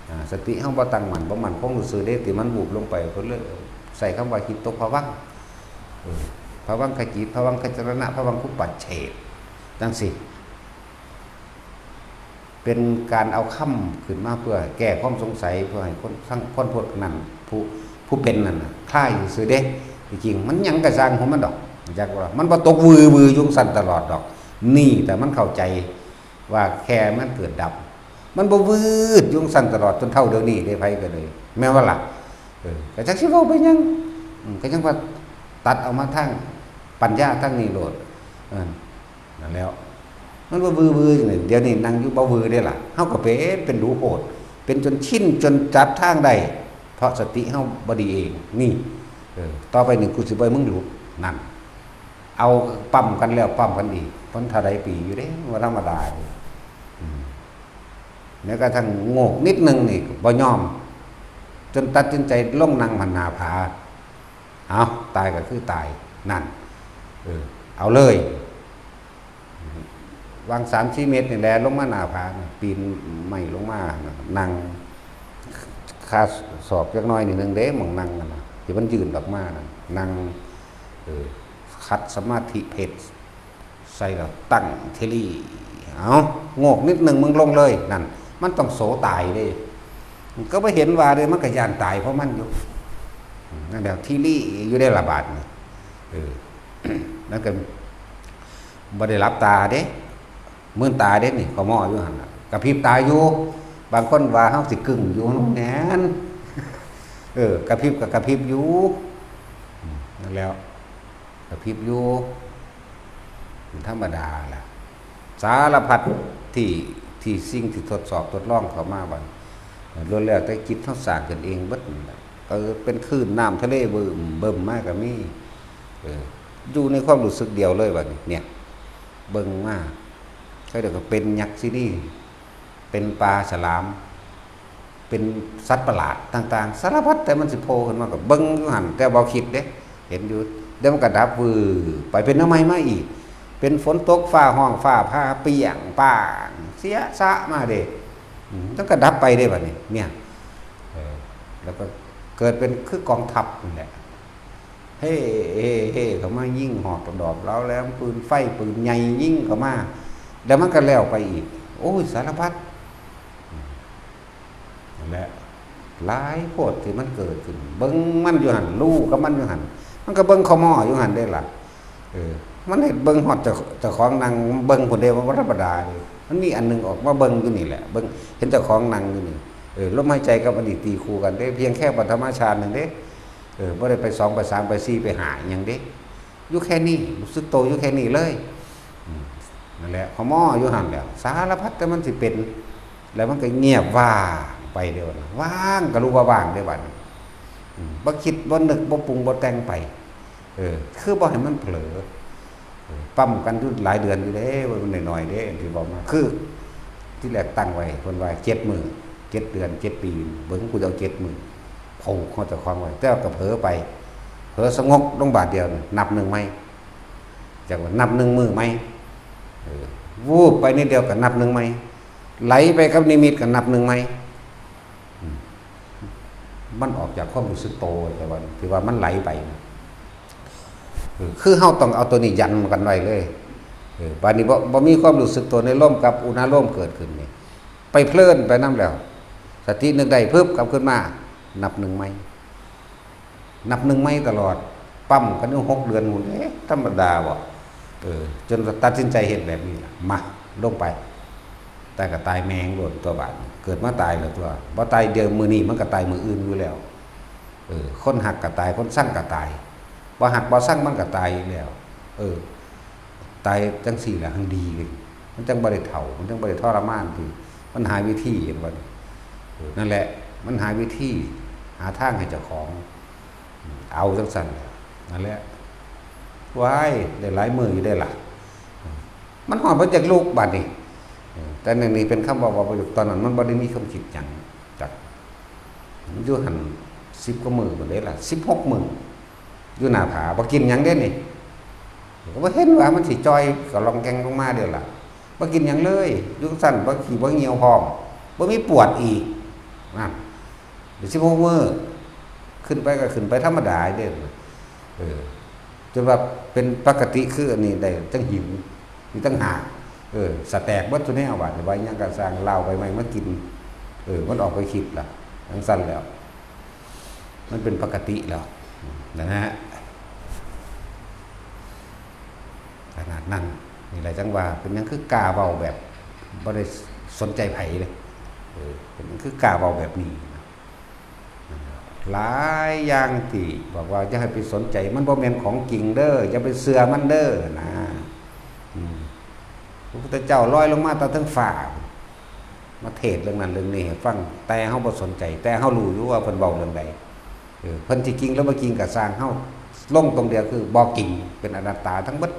อ่า สติเฮาบ่ตั้งมั่น บ่มั่นคงซื่อๆ เด้ ที่มันวูบลงไป เพิ่นเลยใช้คำว่าจิตตกผวังค์ เออ ผวังคจิต ผวังคจรณะ ผวังคุปปัจเฉท จั่งซี้ เป็นการเอาคำขึ้นมาเพื่อแก้ความสงสัย เพื่อให้คนทั้งคนพวกนั้น ผู้ ผู้เป็นนั่นน่ะ คลายซื่อเด้ ที่จริงมันหยังกะซ่างของมันดอก จักว่า มันบ่ตกวือวืออยู่จั่งซั่นตลอดดอก นี่แต่มันเข้าใจว่าแค่มันเกิดดับ มันบ่วืดอยู่จั่งซั่นตลอดจนเท่าเดี๋ยวนี้เด้ ไผก็เลย แม่นบ่ล่ะ เออ ก็จักสิเว้าไปหยัง อืม ก็ยังว่าตัดเอามาทางปัญญาทางนี้โลด เออ นั่นแหล้ว มันบ่วือวือจั่งใด เดี๋ยวนี้นั่งอยู่บ่วือเด้ล่ะ เฮาก็เป็น เป็นดูโพด เป็นจนชิน จนจับทางได้ เพราะสติเฮาบ่ดีเอง นี่ เออ ต่อไปนี่กูสิบ่ให้มึงหลุด นั่น เอาปั๊มกันแล้วปั๊มกันอีก มันเท่าใดปีอยู่เด้ บ่ธรรมดาเด้ อืม แม้กระทั่งโงกนิดนึงนี่ก็บ่ยอม จนตัดสินใจลงนั่งหันหน้าผา เอา ตายก็คือตาย นั่น เออ เอาเลย วางสามสี่เมตรนี่แหละ ลงมาหน้าผาน่ะ ปีนไม้ลงมาน่ะ นั่ง คาศอกจักหน่อยนิดนึงเด้ หม่องนั่งนั่นน่ะ ที่มันยื่นออกมานั่น นั่ง เออ ขัดสมาธิเพ่งใส่แล้วตั้งทีหลี เอา โงกนิดนึงมึงลงเลย นั่น มันต้องโสตายเด้ มันก็บ่เห็นว่าเด้ มันก็ย้านตายเพราะมันอยู่ นั่นแหละ ทีหลีอยู่ได้ละบาดนี่ เออ นั่นก็บ่ได้หลับตาเด้ มืนตาเด้นี่ ขม่ออยู่หั่นน่ะ กระพริบตาอยู่ บางคนว่าเฮาสิกึ่งอยู่ แม่น เออ กระพริบก็กระพริบอยู่ อืม นั่นแหล้ว กระพริบอยู่ มันธรรมดาล่ะ สารพัดที่ ที่สิ่งที่ทดสอบทดลองเข้ามาบัด ล้วนแล้วแต่จิตเฮาสร้างขึ้นเองเบิดนั่นแหละ เออ เป็นคลื่นน้ำทะเลเบิ่มเบิ่มมาก็มี เออ อยู่ในความรู้สึกเดียวเลยบัดนี้ เนี่ย เบิ่งมา เขาเรียกว่าเป็นยักษ์ซินี เป็นปลาฉลาม เป็นสัตว์ประหลาดต่างๆ สารพัด แต่มันสิโผล่ขึ้นมาก็เบิ่งอยู่หั่น แต่บ่คิดเด้ เห็นอยู่ เดี๋ยวมันก็ดับวืบไป เป็นแนวใหม่มาอีก เป็นฝนตก ฟ้าฮ้อง ฟ้าผ่า เปรี้ยงป้าง เสียสะมาเด้ อืม มันก็ดับไปเด้บัดนี้ เนี่ย เออ แล้วก็เกิดเป็นคือกองทัพนั่นแหละ เฮ้ เฮ้ เฮ้ เข้ามายิงหอกดอกเหลาแหลม ปืนไฟ ปืนใหญ่ยิงเข้ามา แล้วมันก็แล้วไปอีก โอ้ย สารพัด นั่นแหละ หลายโพดที่มันเกิดขึ้น เบิ่งมันอยู่หั่น รู้กับมันอยู่หั่น มันก็เบิ่งขม่ออยู่หั่นเด้ล่ะ เออ มันเห็นเบิ่งฮอดเจ้า เจ้าของนั่งเบิ่งพุ้นเด้ มันบ่ธรรมดาเด้ มันมีอันหนึ่งออกมาเบิ่งอยู่นี่แหละ เบิ่ง เห็นเจ้าของนั่งอยู่นี่ เอ ออ ลมหายใจกับอันนี้ตีคู่กันเด้ เพียงแค่ปฐมฌานหนึ่งเด้ เออ บ่ได้ไปสอง ไปสาม ไปสี่ ไปห้าอิหยังเด้ อยู่แค่นี้ รู้สึกโตอยู่แค่นี้เลย อืม นั่นแหละ ขมออยู่หั่นแหละ สารพัดแต่มันสิเป็น แล้วมันก็เงียบว่างไปเดียวนะ ว่างก็รู้ว่าว่างเด้บัดนี้ อืม บ่คิด บ่นึก บ่ปรุง บ่แต่งไป เออ คือบ่ให้มันเผลอ เออ ปั๊มกันอยู่หลายเดือนอยู่เด้ บ่แม่นน้อยๆเด้ ที่บอกมา คือ ที่แรกตั้งไว้ เพิ่นว่าเจ็ดมื้อ เจ็ดเดือน เจ็ดปี เบิ่งกูจะเอาเจ็ดมื้อ ผูกเฮาเจ้าของไว้ แต่ว่าก็เผลอไป เผลอสงบลงบาดเดียว นับหนึ่งใหม่ จากว่านับหนึ่งมื้อใหม่ เออ วูบไปนิดเดียวก็นับหนึ่งใหม่ ไหลไปกับนิมิตก็นับหนึ่งใหม่ อืม มันออกจากความรู้สึกโต แต่ว่า ที่ว่ามันไหลไปนะ เออ คือเฮาต้องเอาตัวนี้ยันกันไว้เลย เออ บาดนี้บ่ บ่มีความรู้สึกตัวในลมกับอุณาโลมเกิดขึ้นนี่ ไปเพลินไปนำแล้ว สตินึกได้ปึ๊บ กลับขึ้นมา นับหนึ่งใหม่ นับหนึ่งใหม่ตลอด ปั๊มกันอยู่หกเดือนพู้น เอ๊ะ ธรรมดาบ่ เออ จนตัดสินใจเฮ็ดแบบนี้ล่ะ มา ลงไป ตายก็ตายแม่งโลดตัวบาด เกิดมาตายแล้วตัว บ่ตายเดี๋ยวมื้อนี้มันก็ตายมื้ออื่นอยู่แล้ว เออ คนฮักก็ตาย คนซังก็ตาย บ่ฮักบ่ซังมันก็ตายอยู่แล้ว เออ ตายจังซี่ล่ะ หั่งดี มันจังบ่ได้เฒ่า มันจังบ่ได้ทรมานติ มันหาวิธี เห็นบ่นี่ เออ นั่นแหละ มันหาวิธี หาทางให้เจ้าของ เอาจังซั่นแหละ นั่นแหละ ว้าย ได้หลายมื้ออยู่เด้ล่ะ มันฮอดบ่จักลุกบาดนี้ เออ แต่นั่นนี่เป็นคำเว้า เว้าประโยค ตอนนั้นมันบ่ได้มีความคิดหยังจัก มันอยู่หั่นสิบกว่ามื้อพู้นเด้ล่ะ สิบหกมื้อ อยู่หน้าผา บ่กินหยังเด้นี่ ก็บ่เห็นว่ามันสิจ่อยกะล่องแก่งลงมาเด้ล่ะ บ่กินหยังเลย อยู่ซั่น บ่ขี้บ่เหี่ยวพร้อม บ่มีปวดอีก นั่น เป็นสิบหกมื้อ ขึ้นไปก็ขึ้นไปธรรมดาเด้ เออ จนว่าเป็นปกติคืออันนี้ได้ จังหิว มีตั้งหาก เออ สะแตกเบิดซุแนว บาดนี้ ว่าหยังก็ซ่าง ลาวใบไม้มากิน เออ มันออกไปคิดล่ะ จังซั่นแล้ว มันเป็นปกติแล้ว นะฮะ ขนาดนั้น นี่แหละจังว่า เป็นหยังคือกล้าเว้าแบบบ่ได้สนใจไผเลย เออ เป็นหยังคือกล้าเว้าแบบนี้นะ หลายอย่างที่บอกว่าอย่าให้ไปสนใจ มันบ่แม่นของจริงเด้อ อย่าไปเชื่อมันเด้อนะ อืม พระพุทธเจ้าลอยลงมาแต่เทิงฟ้า มาเทศน์เรื่องนั้นเรื่องนี้ให้ฟัง แต่เฮาบ่สนใจ แต่เฮารู้อยู่ว่าเพิ่นเว้าเรื่องใด เออ เพิ่นสิจริงหรือบ่จริงก็ซ่าง เฮาลงตรงเดียวคือบ่จริง เป็นอนัตตาทั้งเบิด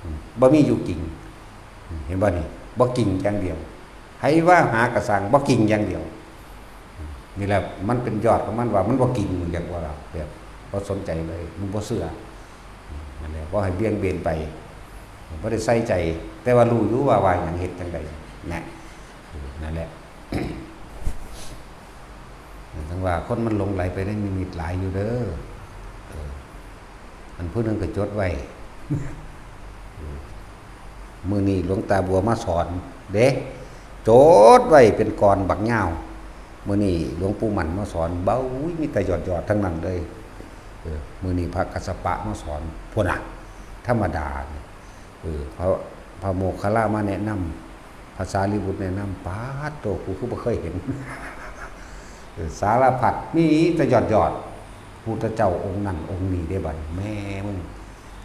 อืม บ่มีอยู่จริง อืม เห็นบ่นี่ บ่จริงอย่างเดียว ไผว่าหากะซ่าง บ่จริงอย่างเดียว อืม นี่แหละมันเป็นยอดของมัน ว่ามันบ่จริง มันเรียกว่าแบบบ่สนใจเลย มันบ่เชื่อ อืม นั่นแหละ บ่ให้เบี่ยงเบนไป บ่ได้ใส่ใจ แต่ว่ารู้อยู่ว่าว่าหยัง เฮ็ดจั่งใด นะ เออ นั่นแหละ จั่งว่าคนมันหลงไหลไปในนิมิตหลายอยู่เด้อ เออ อันผู้หนึ่งก็จดไว้ มื้อนี้หลวงตาบัวมาสอนเด้ จดไว้เป็นกลอนบักยาว มื้อนี้หลวงปู่หมั่นมาสอน เบ้า มีแต่ยอดๆ ทั้งนั้นเลย เออ มื้อนี้พระกัสสปะมาสอน พุ้นน่ะ ธรรมดาเนี่ย เออ พระ พระโมคคัลลามาแนะนำ พระสารีบุตรแนะนำ ป๊าดโธ่ กูคือบ่เคยเห็น เออ สารพัด มีแต่ยอดๆ พุทธเจ้าองค์นั้นองค์นี้เด้บัดนี้ แม่มึง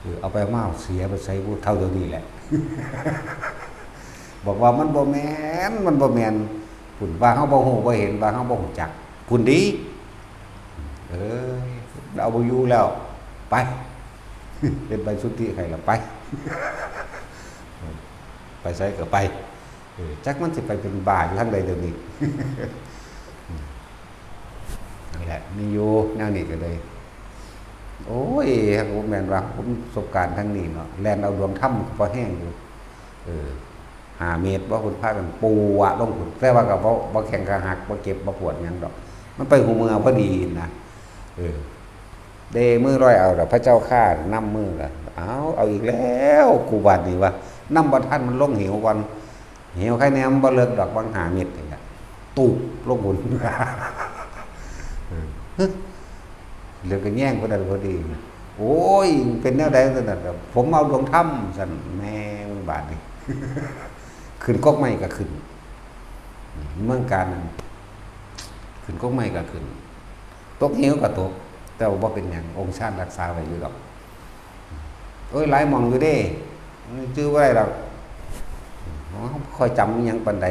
เออ เอาไปเอามาเสียไปใส่กูเท่าเดี๋ยวนี้แหละ บอกว่ามันบ่แม่น มันบ่แม่น พุ้นว่าเฮาบ่ฮู้บ่เห็น ว่าเฮาบ่ฮู้จัก พุ้นดี เออ เอาบ่อยู่แล้ว ไป เฮ็ดใบสุทธิให้ละ ไป ไปไสก็ไป เออ จักมันสิไปเป็นบ้าอยู่ทางใดเดี๋ยวนี้ นั่นแหละ มีอยู่แนวนี้ก็เลย โอ้ย หากบ่แม่นว่าผมประสบการณ์ทางนี้เนาะ แล่นเอาดวงธรรมก็พอแฮงอยู่ เออ ห้าเมตร บ่ พุ้นพากันปูวะลงพุ้น แต่ว่าก็บ่ บ่แข้งขาหัก บ่เจ็บ บ่ปวดหยังดอก มันไปหูเมือพอดีนะ เออ เด้มือลอยเอาล่ะ พระเจ้าข้านำมือล่ะ เอา เอาอีกแล้ว กูบาดนี้ว่า นำบ่ทัน มันลงเหวก่อน เหวใครแน่มันบ่เลิกดอก บางห้าเมตรนี่ล่ะ ตูบลงพุ้น เออ เหลือก็แย่งพอดีพอดี โอ้ย เป็นแนวใดซั่นน่ะ ผมเอาดวงธรรมซั่น แม่มึงบาดนี้ ขึ้นกกไม้ก็ขึ้น เมืองการนั่น ขึ้นกกไม้ก็ขึ้น ตกเหวก็ตก แต่ว่าบ่เป็นหยัง องค์ฌานรักษาไว้อยู่ดอก โอ้ย หลายหม่องอยู่เด้ จื่อบ่ได้ดอก บ่ค่อยจำอิหยังปานใด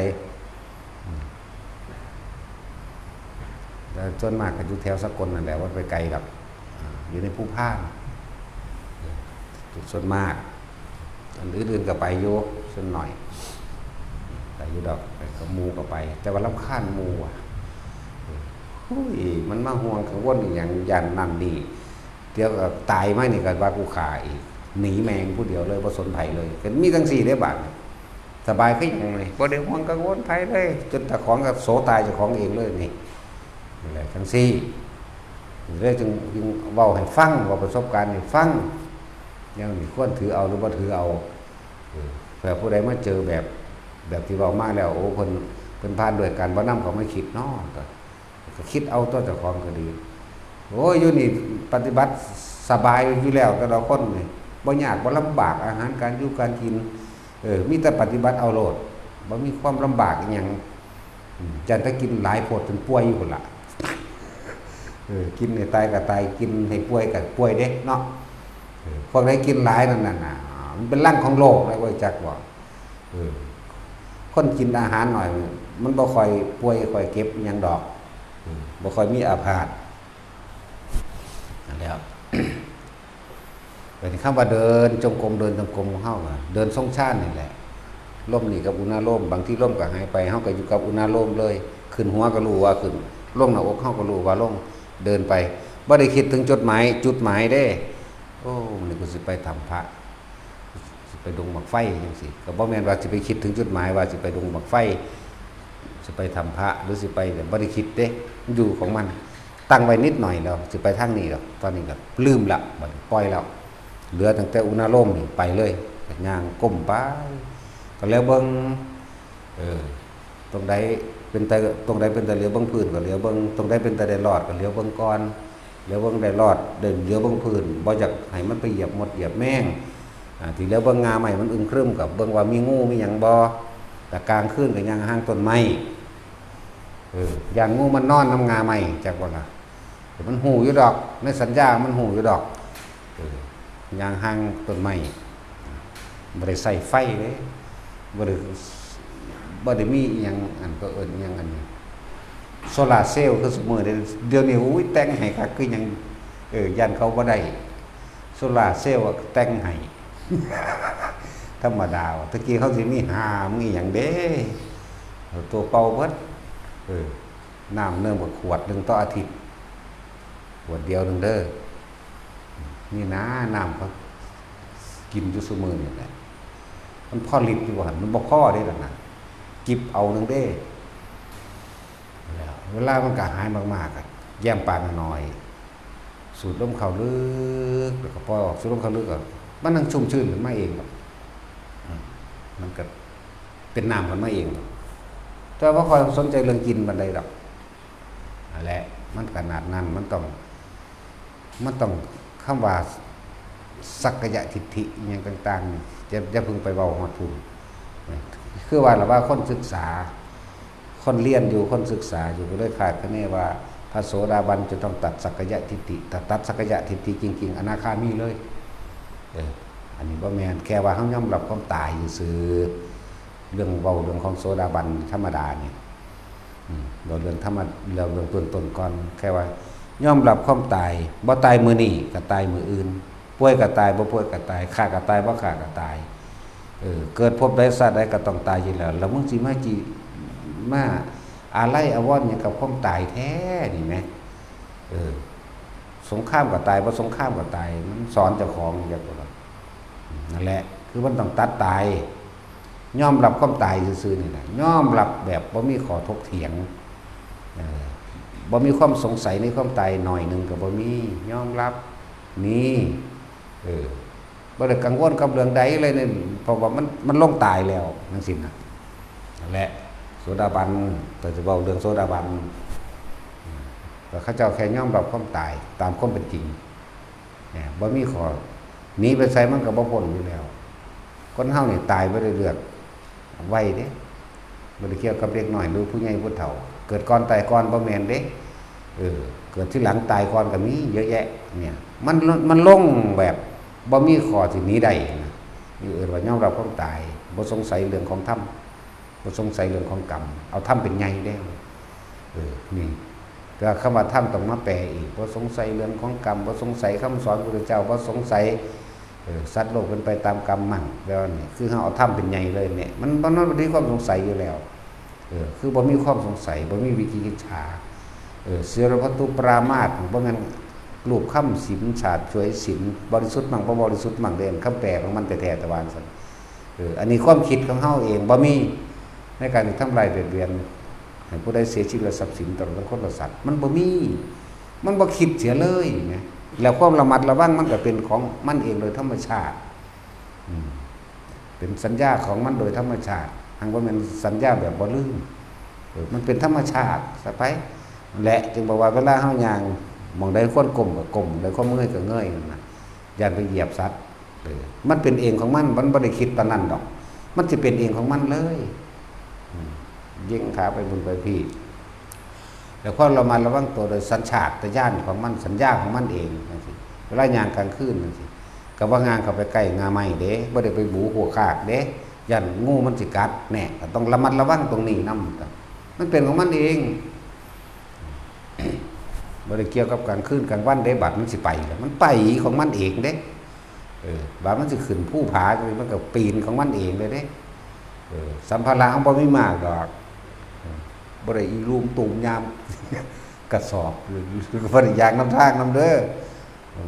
แต่ส่วนมากก็อยู่แถวสกลนั่นแหละ บ่ไปไกลดอก อยู่ในภูพาน ส่วนมาก อันอื่นๆก็ไปอยู่ ส่วนน้อย ไปอยู่ดอก ไปกับหมู่ก็ไป แต่ว่ารำคาญหมู่ว่ะ เฮ้ย มันมาห่วงกังวลอิหยัง ย่านนั่นนี่ เดี๋ยวก็ตายมานี่ก็ว่ากูฆ่าอีก หนีแม่งผู้เดียวเลย บ่สนไผเลย ก็มีจั่งซี้เด้บาดนี้ สบายคือหยังนี่ บ่ได้ห่วงกังวลไผเลย จนเจ้าของก็โสตายเจ้าของเองเลยนี่ นี่แหละจั่งซี้ เลยจึง จึงเว้าให้ฟัง เว้าประสบการณ์ให้ฟัง อย่างนี้ควรถือเอาหรือบ่ถือเอา เออ เผื่อผู้ใดมาเจอแบบ แบบที่เว้ามาแล้ว โอ้ เพิ่น เพิ่นผ่านด้วยการบ่นำเขามาคิดเนาะ ก็ ก็คิดเอาตัวเจ้าของก็ดี โอ้ย อยู่นี่ปฏิบัติสบายอยู่แล้ว แต่ละคนนี่ บ่ยากบ่ลำบาก อาหารการอยู่การกิน เออ มีแต่ปฏิบัติเอาโลด บ่มีความลำบากอิหยัง อืม จั่งแต่กินหลายโพดจนป่วยอยู่พุ้นล่ะ เออ กินให้ตายก็ตาย กินให้ป่วยก็ป่วยเด้เนาะ เออ พวกใดกินหลายนั่นน่ะ มันเป็นรังของโรคแล้ว บ่จักบ่ เออ คนกินอาหารหน่อย มันบ่ค่อยป่วยค่อยเจ็บอิหยังดอก อืม บ่ค่อยมีอาพาธ นั่นแหละ เป็นคำว่าเดินจงกรม เดินจงกรมของเฮาอะ เดินทรงฌานนี่แหละ ลมนี่กับอุณาโลม บางทีลมก็หายไป เฮาก็อยู่กับอุณาโลมเลย ขึ้นหัวก็รู้ว่าขึ้น ลงหน้าอกเฮาก็รู้ว่าลง เดินไป บ่ได้คิดถึงจุดหมาย จุดหมายเด้ โอ้ มื้อนี้กูสิไปถ้ำพระ สิไปดงบั้งไฟจั่งซี้ ก็บ่แม่นว่าสิไปคิดถึงจุดหมายว่าสิไปดงบั้งไฟ สิไปถ้ำพระ หรือสิไป บ่ได้คิดเด้ มันอยู่ของมัน ตั้งไว้นิดหน่อยแล้ว สิไปทางนี้ดอก ตอนนี้ก็ลืมละ บัดนี้ปล่อยแล้ว เหลือตั้งแต่อุณาโลมนี่ไปเลย ก็ย่างก้มไป ก็แล้วเบิ่ง เออ ตรงใดเป็นตา ตรงใดเป็นตาเหลียวเบิ่งพื้นก็เหลียวเบิ่ง ตรงใดเป็นตาได้รอดก็เหลียวเบิ่งก่อน เหลียวเบิ่งได้รอด ได้เหลียวเบิ่งพื้น บ่อยากให้มันไปเหยียบมดเหยียบแมง อ่า ที่เหลียวเบิ่งง่าไม้มันอึมครึมก็เบิ่งว่ามีงูมีหยังบ่ แต่กลางคืนก็ย่างห่างต้นไม้ เออ ย่านงูมันนอนนำง่าไม้ จักบ่ล่ะ มันฮู้อยู่ดอก ในสัญญามันฮู้อยู่ดอก เออ ย่างห่างต้นไม้ บ่ได้ใช้ไฟเด้ บ่ได้ บ่ได้มีอิหยัง อันก็เอิ้นอิหยังอันนี้ โซลาร์เซลล์คือซุมื้อนี้ เดี๋ยวนี้ อุ้ย แต่งให้คักคือหยัง เออ ย่านเขาบ่ได้ โซลาร์เซลล์อะแต่งให้ ธรรมดาว่ะ ตะกี้เขาสิมีหามมีหยังเด้ เอาตัวเป่าเบิด เออ น้ำหนึ่งบักขวดหนึ่งต่ออาทิตย์ ขวดเดียวหนึ่งเด้อ นี่นะ น้ำเขากินอยู่ซุมื้อนี่แหละ มันพอลิตรอยู่บ่หั่น มันบ่พอเด้ล่ะนะ จิบเอาหนึ่งเด้ แล้วเวลามันกระหายมากๆ ก็แย้มปากน้อยๆ สูดลมเข้าลึก แล้วก็ปล่อยออก สูดลมเข้าลึก ก็มันนั่งชุ่มชื่นขึ้นมาเองดอก อืม มันก็เป็นน้ำขึ้นมาเองดอก แต่ว่าบ่ค่อยสนใจเรื่องกินปานใดดอก นั่นแหละ มันขนาดนั้น มันต้อง มันต้อง คำว่าสักกายทิฏฐิอิหยังต่างๆ นี่ อย่า อย่าเพิ่งไปเว้าฮอดพู้น คือว่าล่ะว่าคนศึกษา คนเรียนอยู่ คนศึกษาอยู่ ก็เลยคาดคะเนว่า พระโสดาบันจะต้องตัดสักกายทิฏฐิ ถ้าตัดสักกายทิฏฐิจริงๆ อนาคามีเลย เออ อันนี้บ่แม่น แค่ว่าเฮายอมรับความตายซื่อๆ เรื่องเว้าเรื่องของโสดาบันธรรมดานี่ อืม เว้าเรื่องธรรมะ เรื่องเบื้องต้นๆ ก่อน แค่ว่ายอมรับความตาย บ่ตายมื้อนี้ก็ตายมื้ออื่น ป่วยก็ตาย บ่ป่วยก็ตาย ฆ่าก็ตาย บ่ฆ่าก็ตาย เออ เกิดภพใดชาติใดก็ต้องตายอยู่แล้ว แล้วมึงสิมาจิ มาอาลัยอาวรณ์หยังกับความตายแท้นี่แหม เออ สงครามก็ตาย บ่สงครามก็ตาย มันสอนเจ้าของจักบ่ล่ะ นั่นแหละ คือมันต้องตัดตาย ยอมรับความตายซื่อๆ นี่แหละ ยอมรับแบบบ่มีข้อถกเถียง เออ บ่มีความสงสัยในความตายหน่อยหนึ่งก็บ่มี ยอมรับ นี่ เออ บ่ได้กังวลกับเรื่องใดเลยเนี่ย เพราะว่ามัน มันลงตายแล้วจั่งซี้นะ นั่นแหละ โสดาบัน แต่จะเว้าเรื่องโสดาบัน ก็เขาเจ้าแค่ยอมรับความตายตามความเป็นจริง เนี่ย บ่มีข้อ หนีไปไสมันก็บ่พ้นอยู่แล้ว คนเฮานี่ตายบ่ได้เลือกวัยเด้ บ่ได้เกี่ยวกับเด็กน้อยหรือผู้ใหญ่ผู้เฒ่า เกิดก่อนตายก่อนบ่แม่นเด้ เออ เกิดทีหลังตายก่อนก็มีเยอะแยะ เนี่ย มัน มันลงแบบบ่มีข้อที่หนีได้นะ นี่เอิ้นว่ายอมรับความตาย บ่สงสัยเรื่องของธรรม บ่สงสัยเรื่องของกรรม เอาธรรมเป็นใหญ่เด้ เออ นี่ แต่คำว่าธรรมต้องมาแปลอีก บ่สงสัยเรื่องของกรรม บ่สงสัยคำสอนพระพุทธเจ้า บ่สงสัย เออ สัตว์โลกเป็นไปตามกรรมมั่ง แล้วนี่ คือเฮาเอาธรรมเป็นใหญ่เลยเนี่ย มัน มัน มันบ่มีความสงสัยอยู่แล้ว เออ คือบ่มีความสงสัย บ่มีวิจิกิจฉา เออ ศีลพัตตุปรามาส บ่แม่นรูปคำศีล ฉาบฉวยศีล บริสุทธิ์มั่ง บ่บริสุทธิ์มั่งเด้ คำแปลของมันแท้ๆ แต่ว่าซั่น เออ อันนี้ความคิดของเฮาเอง บ่มีในการที่ทำลายเบียดเบียน ให้ผู้ใดเสียชีวิตและทรัพย์สินตลอดทั้งคนและสัตว์ มันบ่มี มันบ่คิดเสียเลยนะ แล้วความระมัดระวังมันก็เป็นของมันเองโดยธรรมชาติ อืม เป็นสัญญาของมันโดยธรรมชาติ หากว่ามันสัญญาแบบบ่ลืม เออ มันเป็นธรรมชาติซะไป และจึงบอกว่าเวลาเฮาย่าง หม่องใดควรก้มก็ก้ม หม่องใดควรเงยก็เงยนั่นน่ะ ย่านไปเหยียบสัตว์ เออ มันเป็นเองของมัน มันบ่ได้คิดปานนั้นดอก มันสิเป็นเองของมันเลย อืม เย็งขาไปบุญไปพี่ แต่ความระมัดระวังตัวโดยสัญชาตญาณของมัน สัญญาของมันเองจังซี้ เวลาย่างกลางคืนจังซี้ ก็บ่ย่างเข้าไปใกล้ง่าไม้เด้ บ่ได้ไปบูหัวคากเด้ ย่านงูมันสิกัด แน่ ก็ต้องระมัดระวังตรงนี้นำ มันเป็นของมันเอง บ่ได้เกี่ยวกับกลางคืนกลางวันเด้ บัดมันสิไปแล้ว มันไปของมันเองเด้ เออ บัดมันสิขึ้นภูผาจังซี้ มันก็ปีนของมันเองเลยเด้ เออ สัมภาระเฮาบ่มีมากดอก เออ บ่ได้อีลุมตูมยาม กระสอบ บ่ได้ย่างนำทางนำเด้อ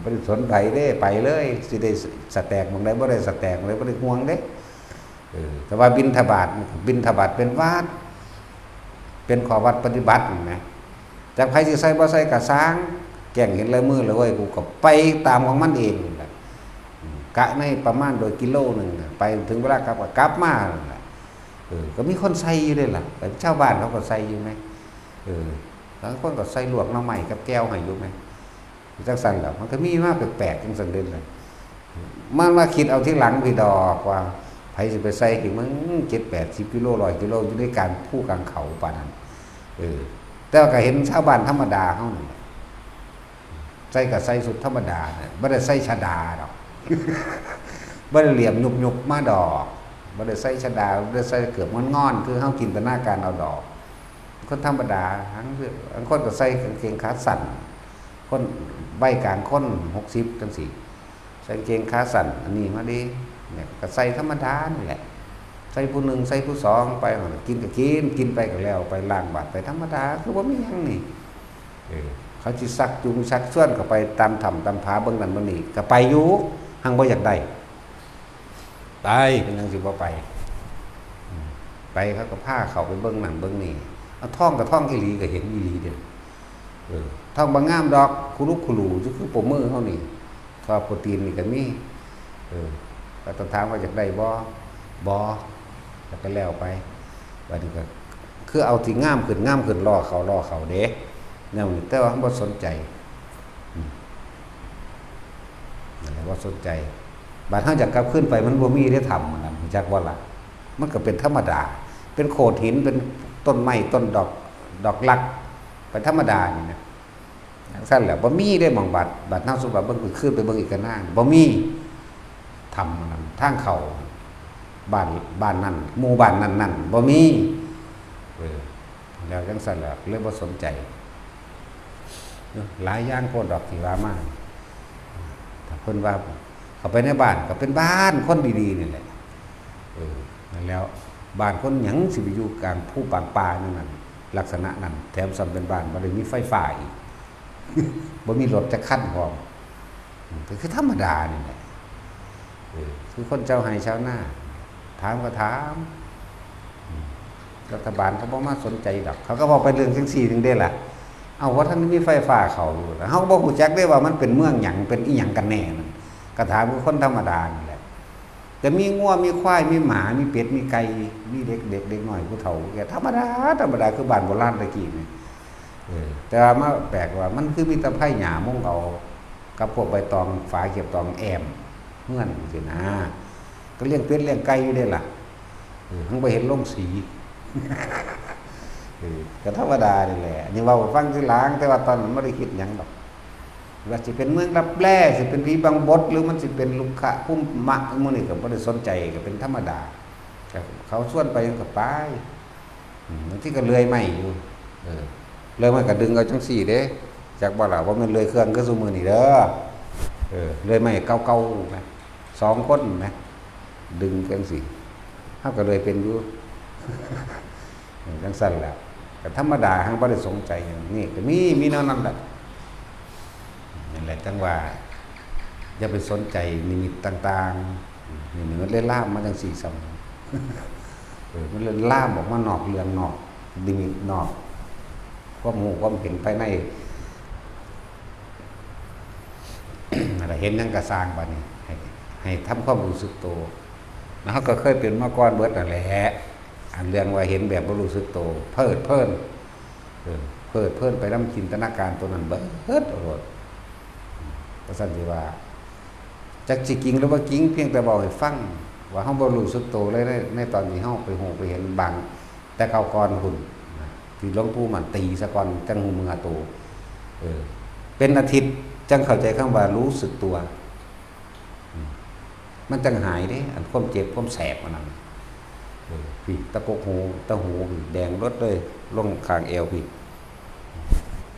บ่ได้สนไผเด้ ไปเลย สิได้สแต็กหม่องใด บ่ได้สแต็กหม่องใด บ่ได้ห่วงเด้ เออ แต่ว่าบิณฑบาต บิณฑบาตเป็นวัด เป็นข้อวัดปฏิบัตินะ จักไผสิใส่บ่ใส่ก็ซ่าง แกล้งเห็นลายมือแล้วเว้ย กูก็ไปตามของมันเองนั่นแหละ อืม กะในประมาณโดยกิโลหนึ่งน่ะ ไปถึงเวลากลับก็กลับมานั่นแหละ เออ ก็มีคนใส่อยู่เด้ล่ะ แต่ชาวบ้านเขาก็ใส่อยู่ไหม เออ บางคนก็ใส่ลวกหน่อไม้กับแก้วให้อยู่ไหม จังซั่นแหละ มันก็มีมาแปลกๆจังซั่นเด้ล่ะ มันมาคิดเอาทีหลังพี่ดอกว่า ไผสิไปใส่ให้มึง เจ็ดแปดสิบกิโล ร้อยกิโล อยู่ในกลางภูกลางเขาปานนั้น เออ แต่ว่าก็เห็นชาวบ้านธรรมดาเฮานี่แหละ ใส่ก็ใส่ชุดธรรมดาน่ะ บ่ได้ใส่ชดาดอก บ่ได้เหลี่ยมยุบๆมาดอก บ่ได้ใส่ชดา บ่ได้ใส่เกือบงอนๆ คือเฮาจินตนาการเอาดอก คนธรรมดา บางคนก็ใส่กางเกงขาสั้น คนวัยกลางคน หกสิบจังซี้ ใส่กางเกงขาสั้น อันนี้มาเด้ เนี่ย ก็ใส่ธรรมดานี่แหละ ใส่ผู้หนึ่ง ใส่ผู้สอง ไป กินก็กิน กินไปก็แล้ว ไปล้างบาตรไปธรรมดา คือบ่มีหยังนี่ เออ เขาสิชักจูงชักชวนก็ไปตามถ้ำตามผาเบิ่งนั่นเบิ่งนี่ ก็ไปอยู่ หังบ่อยากได้ ไป เป็นหยังสิบ่ไป อืม ไปเขาก็พาเข้าไปเบิ่งนั่นเบิ่งนี่ เอาทองก็ทองอีหลีก็เห็นอีหลีเด้ เออ ทองบ่งามดอก คุรุคุรูอยู่คือปมมือเฮานี่ ทอดโปรตีนนี่ก็มี เออ ก็ต้องถามว่าอยากได้บ่ บ่ แล้วก็แล้วไป บัดนี้ก็คือเอาที่งามขึ้น งามขึ้น ล่อเขา ล่อเขาเด้ แนวนี้ แต่ว่าบ่สนใจ อืม นั่นแหละ บ่สนใจ บัดเฮาอยากกลับคืนไป มันบ่มีได้ทำมันน่ะ รู้จักบ่ล่ะ มันก็เป็นธรรมดา เป็นโขดหิน เป็นต้นไม้ ต้นดอก ดอกรัก ไปธรรมดานี่นะ จังซั่นแหละ บ่มีได้หม่องบัด บัดเฮาสุว่าเบิ่งคืนไปเบิ่งอีกกะนาง บ่มี ถ้ำอันนั้น ทางเข้า บ้าน บ้านนั้น หมู่บ้านนั้นๆ บ่มี เออ แล้วจังซั่นแหละ เลยบ่สนใจ เนาะ หลายอย่างโพดดอกที่ว่ามา ถ้าเพิ่นว่าเข้าไปในบ้านก็เป็นบ้านคนดีๆนี่แหละ เออ นั่นแล้ว บ้านคนหยังสิไปอยู่กลางภูกลางป่าอย่างนั้น ลักษณะนั้น แถมซ้ำเป็นบ้านบ่ได้มีไฟฟ้าอีก บ่มีรถจักคันพร้อม อืม ก็คือธรรมดานี่แหละ เออ คือคนชาวไร่ชาวนา ถามก็ถาม อืม รัฐบาลเขาบ่มาสนใจดอก เขาก็เว้าไปเรื่องจังซี่หนึ่งเด้ล่ะ เอา ว่าท่านมีไฟฟ้าเข้าอยู่ แล้วเฮาก็บ่ฮู้จักเด้ว่ามันเป็นเมืองหยัง เป็นอีหยังกันแน่นั่น ก็ถามคือคนธรรมดานี่แหละ แต่มีงัว มีควาย มีหมา มีเป็ด มีไก่ มีเด็ก เด็ก เด็กน้อย ผู้เฒ่า ผู้แก่ ธรรมดา ธรรมดา คือบ้านโบราณแต่กี้นี่ เออ แต่ว่ามาแปลกว่ามันคือมีแต่ไผหญ้ามุงเอา กับพวกใบตอง ฝาเก็บตองแอมเฮือนจังซี้นะ ก็เลี้ยงเป็ดเลี้ยงไก่อยู่เด้ล่ะ เออ หังบ่เห็นลงสี เออ ก็ธรรมดานี่แหละ อันนี้เว้าให้ฟังทีหลัง แต่ว่าตอนนั้นบ่ได้คิดหยังดอก ว่าสิเป็นเมืองลับแล สิเป็นผีบังบด หรือมันสิเป็นลุกขะภูมิมะ หมู่นี้ก็บ่ได้สนใจ ก็เป็นธรรมดา ก็เขาชวนไปก็ไป อืม บางทีก็เลื่อยไม้อยู่ เออ เลื่อยไม้ก็ดึงเอาจั่งซี้เด้ จักบ่ล่ะ ว่าแม่นเลื่อยเครื่องคือซุมื้อนี้เด้อ เออ เลื่อยไม้เก่าๆ แหม สองคนแหม ดึงจั่งซี้ เฮาก็เลื่อยเป็นอยู่ เออ จั่งซั้นแหละ ก็ธรรมดา หั้งบ่ได้สนใจหยัง นี่ก็มี มีแนวนั้นแหละ นั่นแหละ จั่งว่า อย่าไปสนใจนิมิตต่างๆ นี่ นี่มันเลยลามมาจั่งซี้ซ้ำ เออ มันเลยลามออกมานอกเรื่อง นอกนิมิต นอกความรู้ความเห็นภายใน นั่นแหละ เห็นหยังก็ซ่าง บัดนี้ ให้ ให้ทำความรู้สึกโต แล้วเฮาก็เคยเป็นมาก่อนเบิดนั่นแหละ อันเรื่องว่าเห็นแบบบ่รู้สึกโต เพลิดเพลิน เออ เพลิดเพลินไปนำจินตนาการตัวนั้นเบิดโลด ว่าซั่นสิว่า จักสิจริงหรือบ่จริง เพียงแต่เว้าให้ฟัง ว่าเฮาบ่รู้สึกโตเลย ใน ในตอนที่เฮาไปฮู้ไปเห็นบาง แต่คราวก่อนพุ้นนะ ที่หลวงปู่มั่นตีซะก่อน จั่งฮู้เมือโต เออ เป็นอาทิตย์จั่งเข้าใจคำว่ารู้สึกตัว อืม มันจั่งหายเด้ อันความเจ็บความแสบอันนั้น เออ พี้ ตะกกหู ตะหูพี้ แดงเบิดเลย ลงข้างเอวพี้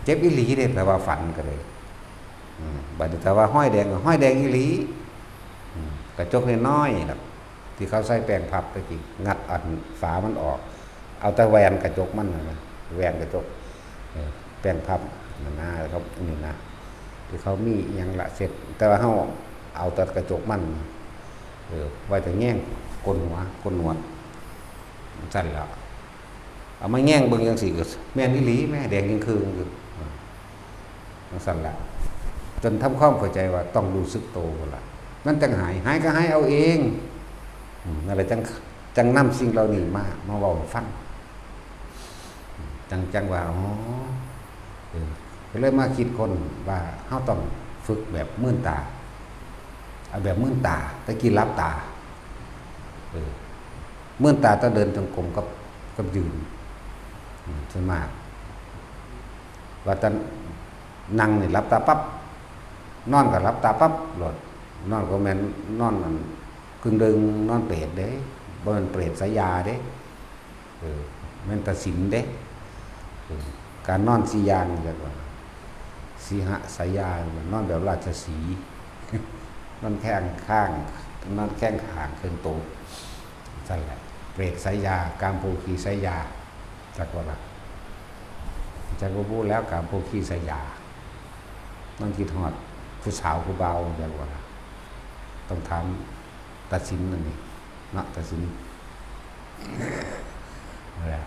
เจ็บอีหลีเด้ ถ้าว่าฝันก็ได้ อืม บัดนี้ถ้าว่าฮอยแดงก็ฮอยแดงอีหลี อืม กระจกน้อยๆ น่ะ ที่เขาใส่แป้งพับตะกี้ งัดอันฝามันออก เอาแต่แหว่นกระจกมันน่ะนะ แหว่นกระจก เออ แป้งพับนั่นนะ เขา นี่นะ ที่เขามีอิหยังละเสร็จ แต่ว่าเฮาเอาแต่กระจกมัน เออ ไว้แต่แยงโกนหัว โกนหนวด ซั่นล่ะ เอามาแยงเบิ่งจั่งซี้ก็แม่นอีหลีแหม แดงจึ่งครึ่งอยู่ จั่งซั่นล่ะ จนทำความเข้าใจว่าต้องรู้สึกโตพุ้นล่ะ มันจั่งหาย หายก็หายเอาเอง อืม นั่นแหละ จั่ง จั่งนำสิ่งเหล่านี้มา มาเว้าให้ฟัง จั่ง จั่งว่า อ๋อ เออ ก็เลยมาคิดค้นว่าเฮาต้องฝึกแบบมืนตา เอาแบบมืนตา แต่กี้หลับตา เออ มืนตาแต่เดินจงกรมกับ กับยืน อืม ส่วนมาก ว่าแต่นั่งนี่หลับตาปั๊บ นอนก็หลับตาปั๊บโลด นอนก็แม่นนอนอันกึ่งเดิง นอนเปรตเด้ บ่แม่นเปรตสายยาเด้ เออ แม่นตาสินเด้ เออ การนอนสี่อย่างนี่เรียกว่า สีหะสายยา นอนแบบราชสีห์ นอนแข้งข้าง นอนแข้งข้างเคิ่งโต ซั่นแหละ เปรตสายยา กามโภคีสายยา จักว่าล่ะ จักว่าพูดแล้ว กามโภคีสายยา นอนคิดฮอดผู้สาวผู้บ่าว จักว่าล่ะ ต้องถามตาสินนั่นนี่เนาะ ตาสิน นั่นแหละ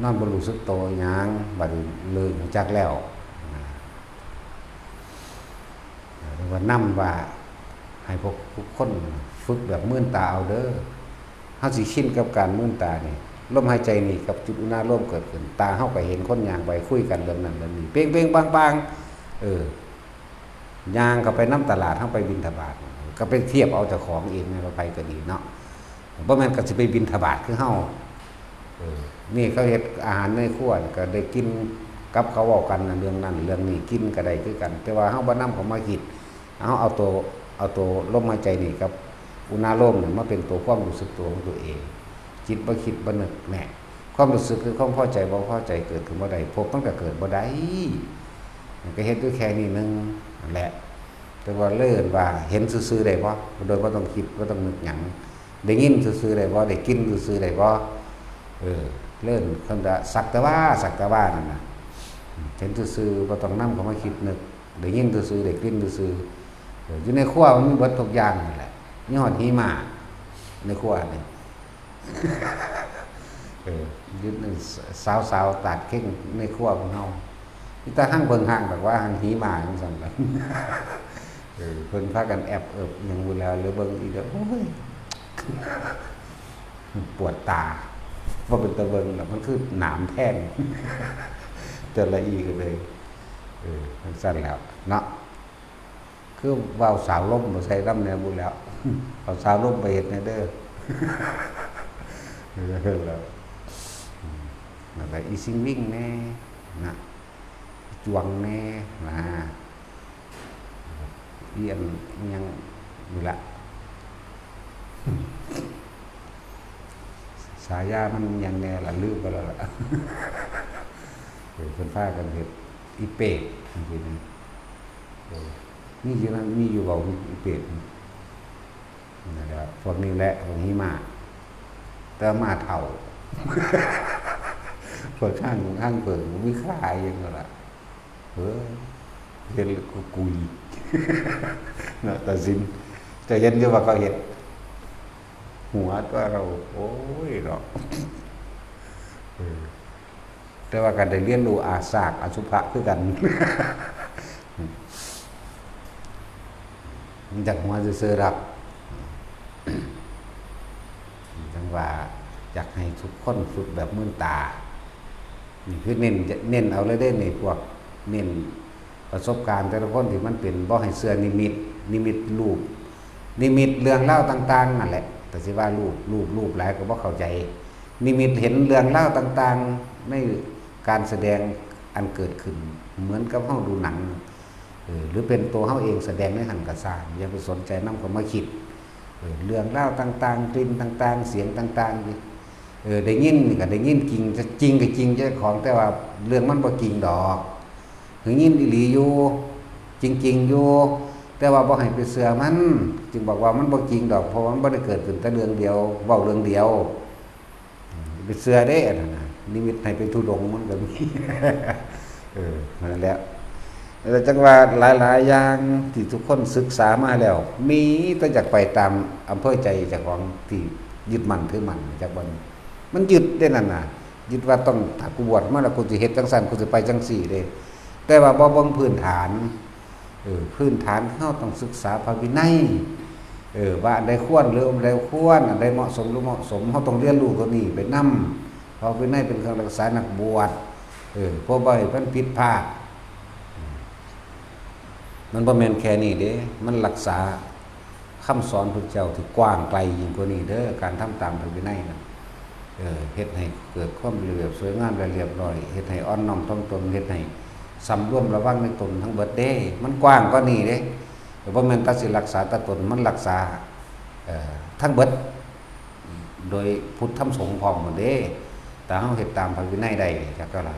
นอนบ่รู้สึกโตหยัง บัดนี้เริ่มรู้จักแล้ว อ่า เรียกว่านำว่า ให้พวกทุกคนฝึกแบบมืนตาเอาเด้อ เฮาสิชินกับการมืนตานี่ ลมหายใจนี่กับจุดอุณาโลมเกิดขึ้น ตาเฮาก็เห็นคนย่างไปคุยกันเรื่องนั้นเรื่องนี้ เปงๆ ปังๆ เออ ย่างเข้าไปนำตลาด เฮาไปบิณฑบาต ก็ไปเทียบเอาเจ้าของเอง แม่นว่าไผก็ดีเนาะ บ่แม่นก็สิไปบิณฑบาตคือเฮา เออ นี่เขาเฮ็ดอาหารในครัวนี่ก็ได้กินกับเขาเว้ากันน่ะ เรื่องนั้นเรื่องนี้ กินก็ได้คือกัน แต่ว่าเฮาบ่นำเข้ามาคิด เฮาเอาตัว เอาตัวลมหายใจนี่กับอุณาโลมนี่มาเป็นตัวความรู้สึกตัวของตัวเอง จิตบ่คิดบ่นึกแหม ความรู้สึกคือความพอใจบ่พอใจเกิดขึ้นบ่ได้ ภพมันก็เกิดบ่ได้ มันก็เฮ็ดอยู่แค่นี้หนึ่งนั่นแหละ แต่ว่าเลิศว่าเห็นซื่อๆได้บ่ โดยบ่ต้องคิดบ่ต้องนึกหยัง ได้ยินซื่อๆได้บ่ ได้กลิ่นซื่อๆได้บ่ เออ เลิศ คำว่าสักแต่ว่า สักแต่ว่านั่นน่ะ เห็นซื่อๆ บ่ต้องนำเข้ามาคิดนึก ได้ยินซื่อๆ ได้กลิ่นซื่อๆ เออ อยู่ในครัวมันมีเบิดทุกอย่างนั่นแหละ มีฮอดหิมะในครัวนี่ เออ อยู่ในสาวๆ ตาดเข่งในครัวของเฮา มีแต่หั่งเพิ่งหั่งแบบว่าหั่งหิมะจั่งซั่นล่ะ เออ เพิ่นพากันแอบเอิบหยังอยู่แล้ว หรือเบิ่งอีกแล้ว โอ้ย ปวดตา บ่เป็นตาเบิ่งแล้ว มันคือหนามแทง แต่ละอีก็เลย เออ จั่งซั่นแล้วเนาะ คือว่าเอาสาวลมมาใส่นำแหน่บุแล้ว เอาสาวลมไปเฮ็ดแหน่เด้อ เออ แล้ว อืม แล้วก็อีซิงวิ่งแหน่นะ อีจวงแหน่นะ อีอันอิหยังนี่ละ ฉายามันอิหยังแหน่ล่ะ ลืมไปแล้วล่ะ เออ เพิ่นพากันเฮ็ดอีเปรตจังซี้นะ เออ มีอยู่นั่น มีอยู่เว้าอีเปรต นั่นแหละ พวกนี้แหละ พวกนี้มา แต่มาเฒ่า พวกข้าง ข้างเผิงมีค่าอิหยังนั่นล่ะ เออ เฮ็ดแล้วก็กุย เนาะ ตัดสิน จะเห็นอยู่ว่าเขาเฮ็ด หัวตัวเรา โอ้ยเนาะ เออ แต่ว่าก็ได้เรียนรู้อาสากอสุภะคือกัน มันจากหัวซื่อๆดอก จังว่าอยากให้ทุกคนฝึกแบบมื่นตา นี่คือเน้น เน้นเอาเลยเด้นี่ พวกเน้นประสบการณ์แต่ละคนที่มันเป็น บ่ให้เชื่อนิมิต นิมิตรูป นิมิตเรื่องราวต่างๆนั่นแหละ แต่สิว่ารูป รูป รูปหลายก็บ่เข้าใจ นิมิตเห็นเรื่องราวต่างๆ ในการแสดงอันเกิดขึ้น เหมือนกับเฮาดูหนัง เออ หรือเป็นตัวเฮาเองแสดงในหั่นก็ซ่าง อย่าไปสนใจนำ ก็มาคิด เออ เรื่องราวต่างๆ กลิ่นต่างๆ เสียงต่างๆ นี่ เออ ได้ยินนี่ก็ได้ยินจริง จริงก็จริงเจ้าของ แต่ว่าเรื่องมันบ่จริงดอก ได้ยินอีหลีอยู่ จริงๆอยู่ แต่ว่าบ่ให้ไปเชื่อมัน จึงบอกว่ามันบ่จริงดอก เพราะว่ามันบ่ได้เกิดขึ้นแต่เรื่องเดียว เว้าเรื่องเดียว ไปเชื่อเด้อันนั้นน่ะ นิมิตให้ไปธุดงค์มันก็มี เออ นั่นแหละ แล้วจังว่าหลายๆอย่างที่ทุกคนศึกษามาแล้ว มีแต่อยากไปตามอำเภอใจเจ้าของที่ยึดมั่นถือมั่น จักวัน มันยึดได้นั่นน่ะ ยึดว่าต้อง ถ้ากูบวชมาแล้วกูสิเฮ็ดจังซั่น กูสิไปจังซี่เด้ แต่ว่าบ่เบิ่งพื้นฐาน เออ พื้นฐานเฮาต้องศึกษาพระวินัย เออ ว่าอันใดควรหรืออันใดควร อันใดเหมาะสมหรือเหมาะสม เฮาต้องเรียนรู้ตัวนี้ไปนำ พระวินัยเป็นเครื่องรักษานักบวช เออ เพราะบ่ให้มันผิดพลาด มันบ่แม่นแค่นี้เด้ มันรักษาคำสอนพระเจ้าที่กว้างไกลยิ่งกว่านี้เด้อ การทำตามพระวินัยนะ เออ เฮ็ดให้เกิดความระเบียบสวยงามและเรียบร้อย เฮ็ดให้อ่อนน้อมถ่อมตน เฮ็ดให้สำรวมระวังในตนทั้งเบิดเด้ มันกว้างกว่านี้เด้ แต่บ่แม่นแต่สิรักษาแต่ตน มันรักษา เอ่อ ทั้งเบิด โดยพุทธธรรมสงฆ์พร้อมหมดเด้ แต่เฮาเฮ็ดตามพระวินัยได้จักก็ล่ะ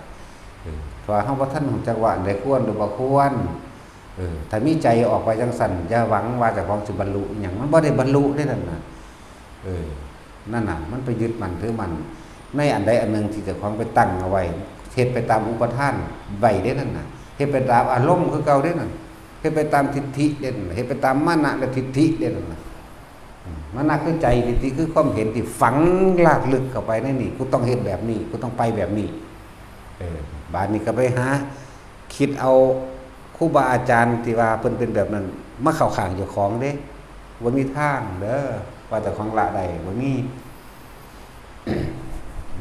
เออ เพราะว่าเฮาบ่ทันรู้จักว่าอันใดควรหรือบ่ควร เออ ถ้ามีใจออกไปจังซั่น อย่าหวังว่าเจ้าของสิบรรลุอิหยัง มันบ่ได้บรรลุเด้นั่นน่ะ เออ นั่นน่ะ มันไปยึดมั่นถือมั่น ในอันใดอันหนึ่งที่เจ้าของไปตั้งเอาไว้ เฮ็ดไปตามอุปาทานไว้เด้นั่นน่ะ เฮ็ดไปตามอารมณ์คือเก่าเด้นั่น เฮ็ดไปตามทิฏฐิเด้นั่น เฮ็ดไปตามมานะและทิฏฐิเด้นั่นน่ะ อืม มานะคือใจ ทิฏฐิคือความเห็นที่ฝังลากลึกเข้าไปในนี่ กูต้องเฮ็ดแบบนี้ กูต้องไปแบบนี้ เออ บาดนี้ก็ไปหาคิดเอาครูบาอาจารย์ที่ว่าเพิ่นเป็นแบบนั้น มาเข้าข้างเจ้าของเด้ บ่มีทางเด้อ ว่าเจ้าของละได้ บ่มี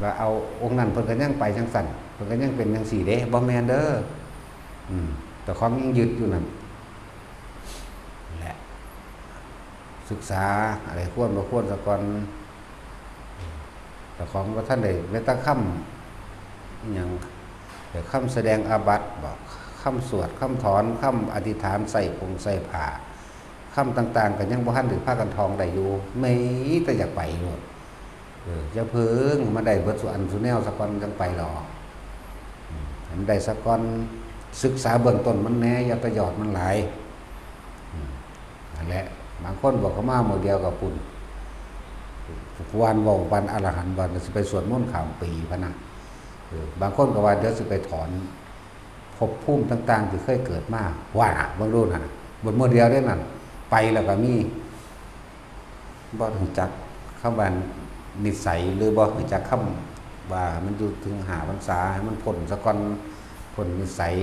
ว่าเอาองค์นั้นเพิ่นก็ยังไปจังซั่น เพิ่นก็ยังเป็นจังซี่เด้ บ่แม่นเด้อ อืม เจ้าของยังยึดอยู่นั่นแหละ ศึกษาอะไรควรบ่ควรซะก่อน เจ้าของบ่ทันได้แม้แต่คำอิหยัง แต่คำแสดงอาบัติบ่ คำสวด คำถอน คำอธิษฐาน ใส่ผงใส่ผ้า คำต่างๆ ก็ยังบ่ทันได้พากันท่องได้อยู่ มีแต่อยากไปโลด เออ อย่าเพิ่งมาได้เบิดซุอันซุแนวซะก่อนจั่งไปดอก อืม ให้มันได้ซะก่อน ศึกษาเบื้องต้นมันแหน่ อย่าไปยอดมันหลาย อืม นั่นแหละ บางคนบอกเขามามื้อเดียวก็ปุ้น วันเว้าวันอรหันต์ วันสิไปสวดมนต์ข้ามปีพะนะ เออ บางคนก็ว่าเดี๋ยวสิไปถอนภพภูมิต่างๆ ที่เคยเกิดมา ว่าน่ะ เบิ่งดูน่ะ บนมื้อเดียวเด้นั่น ไปแล้วก็มี บ่รู้จักคำว่านิสัย หรือบ่รู้จักคำว่ามันอยู่ถึงห้าพรรษา ให้มันพ้นซะก่อน พ้นนิสัย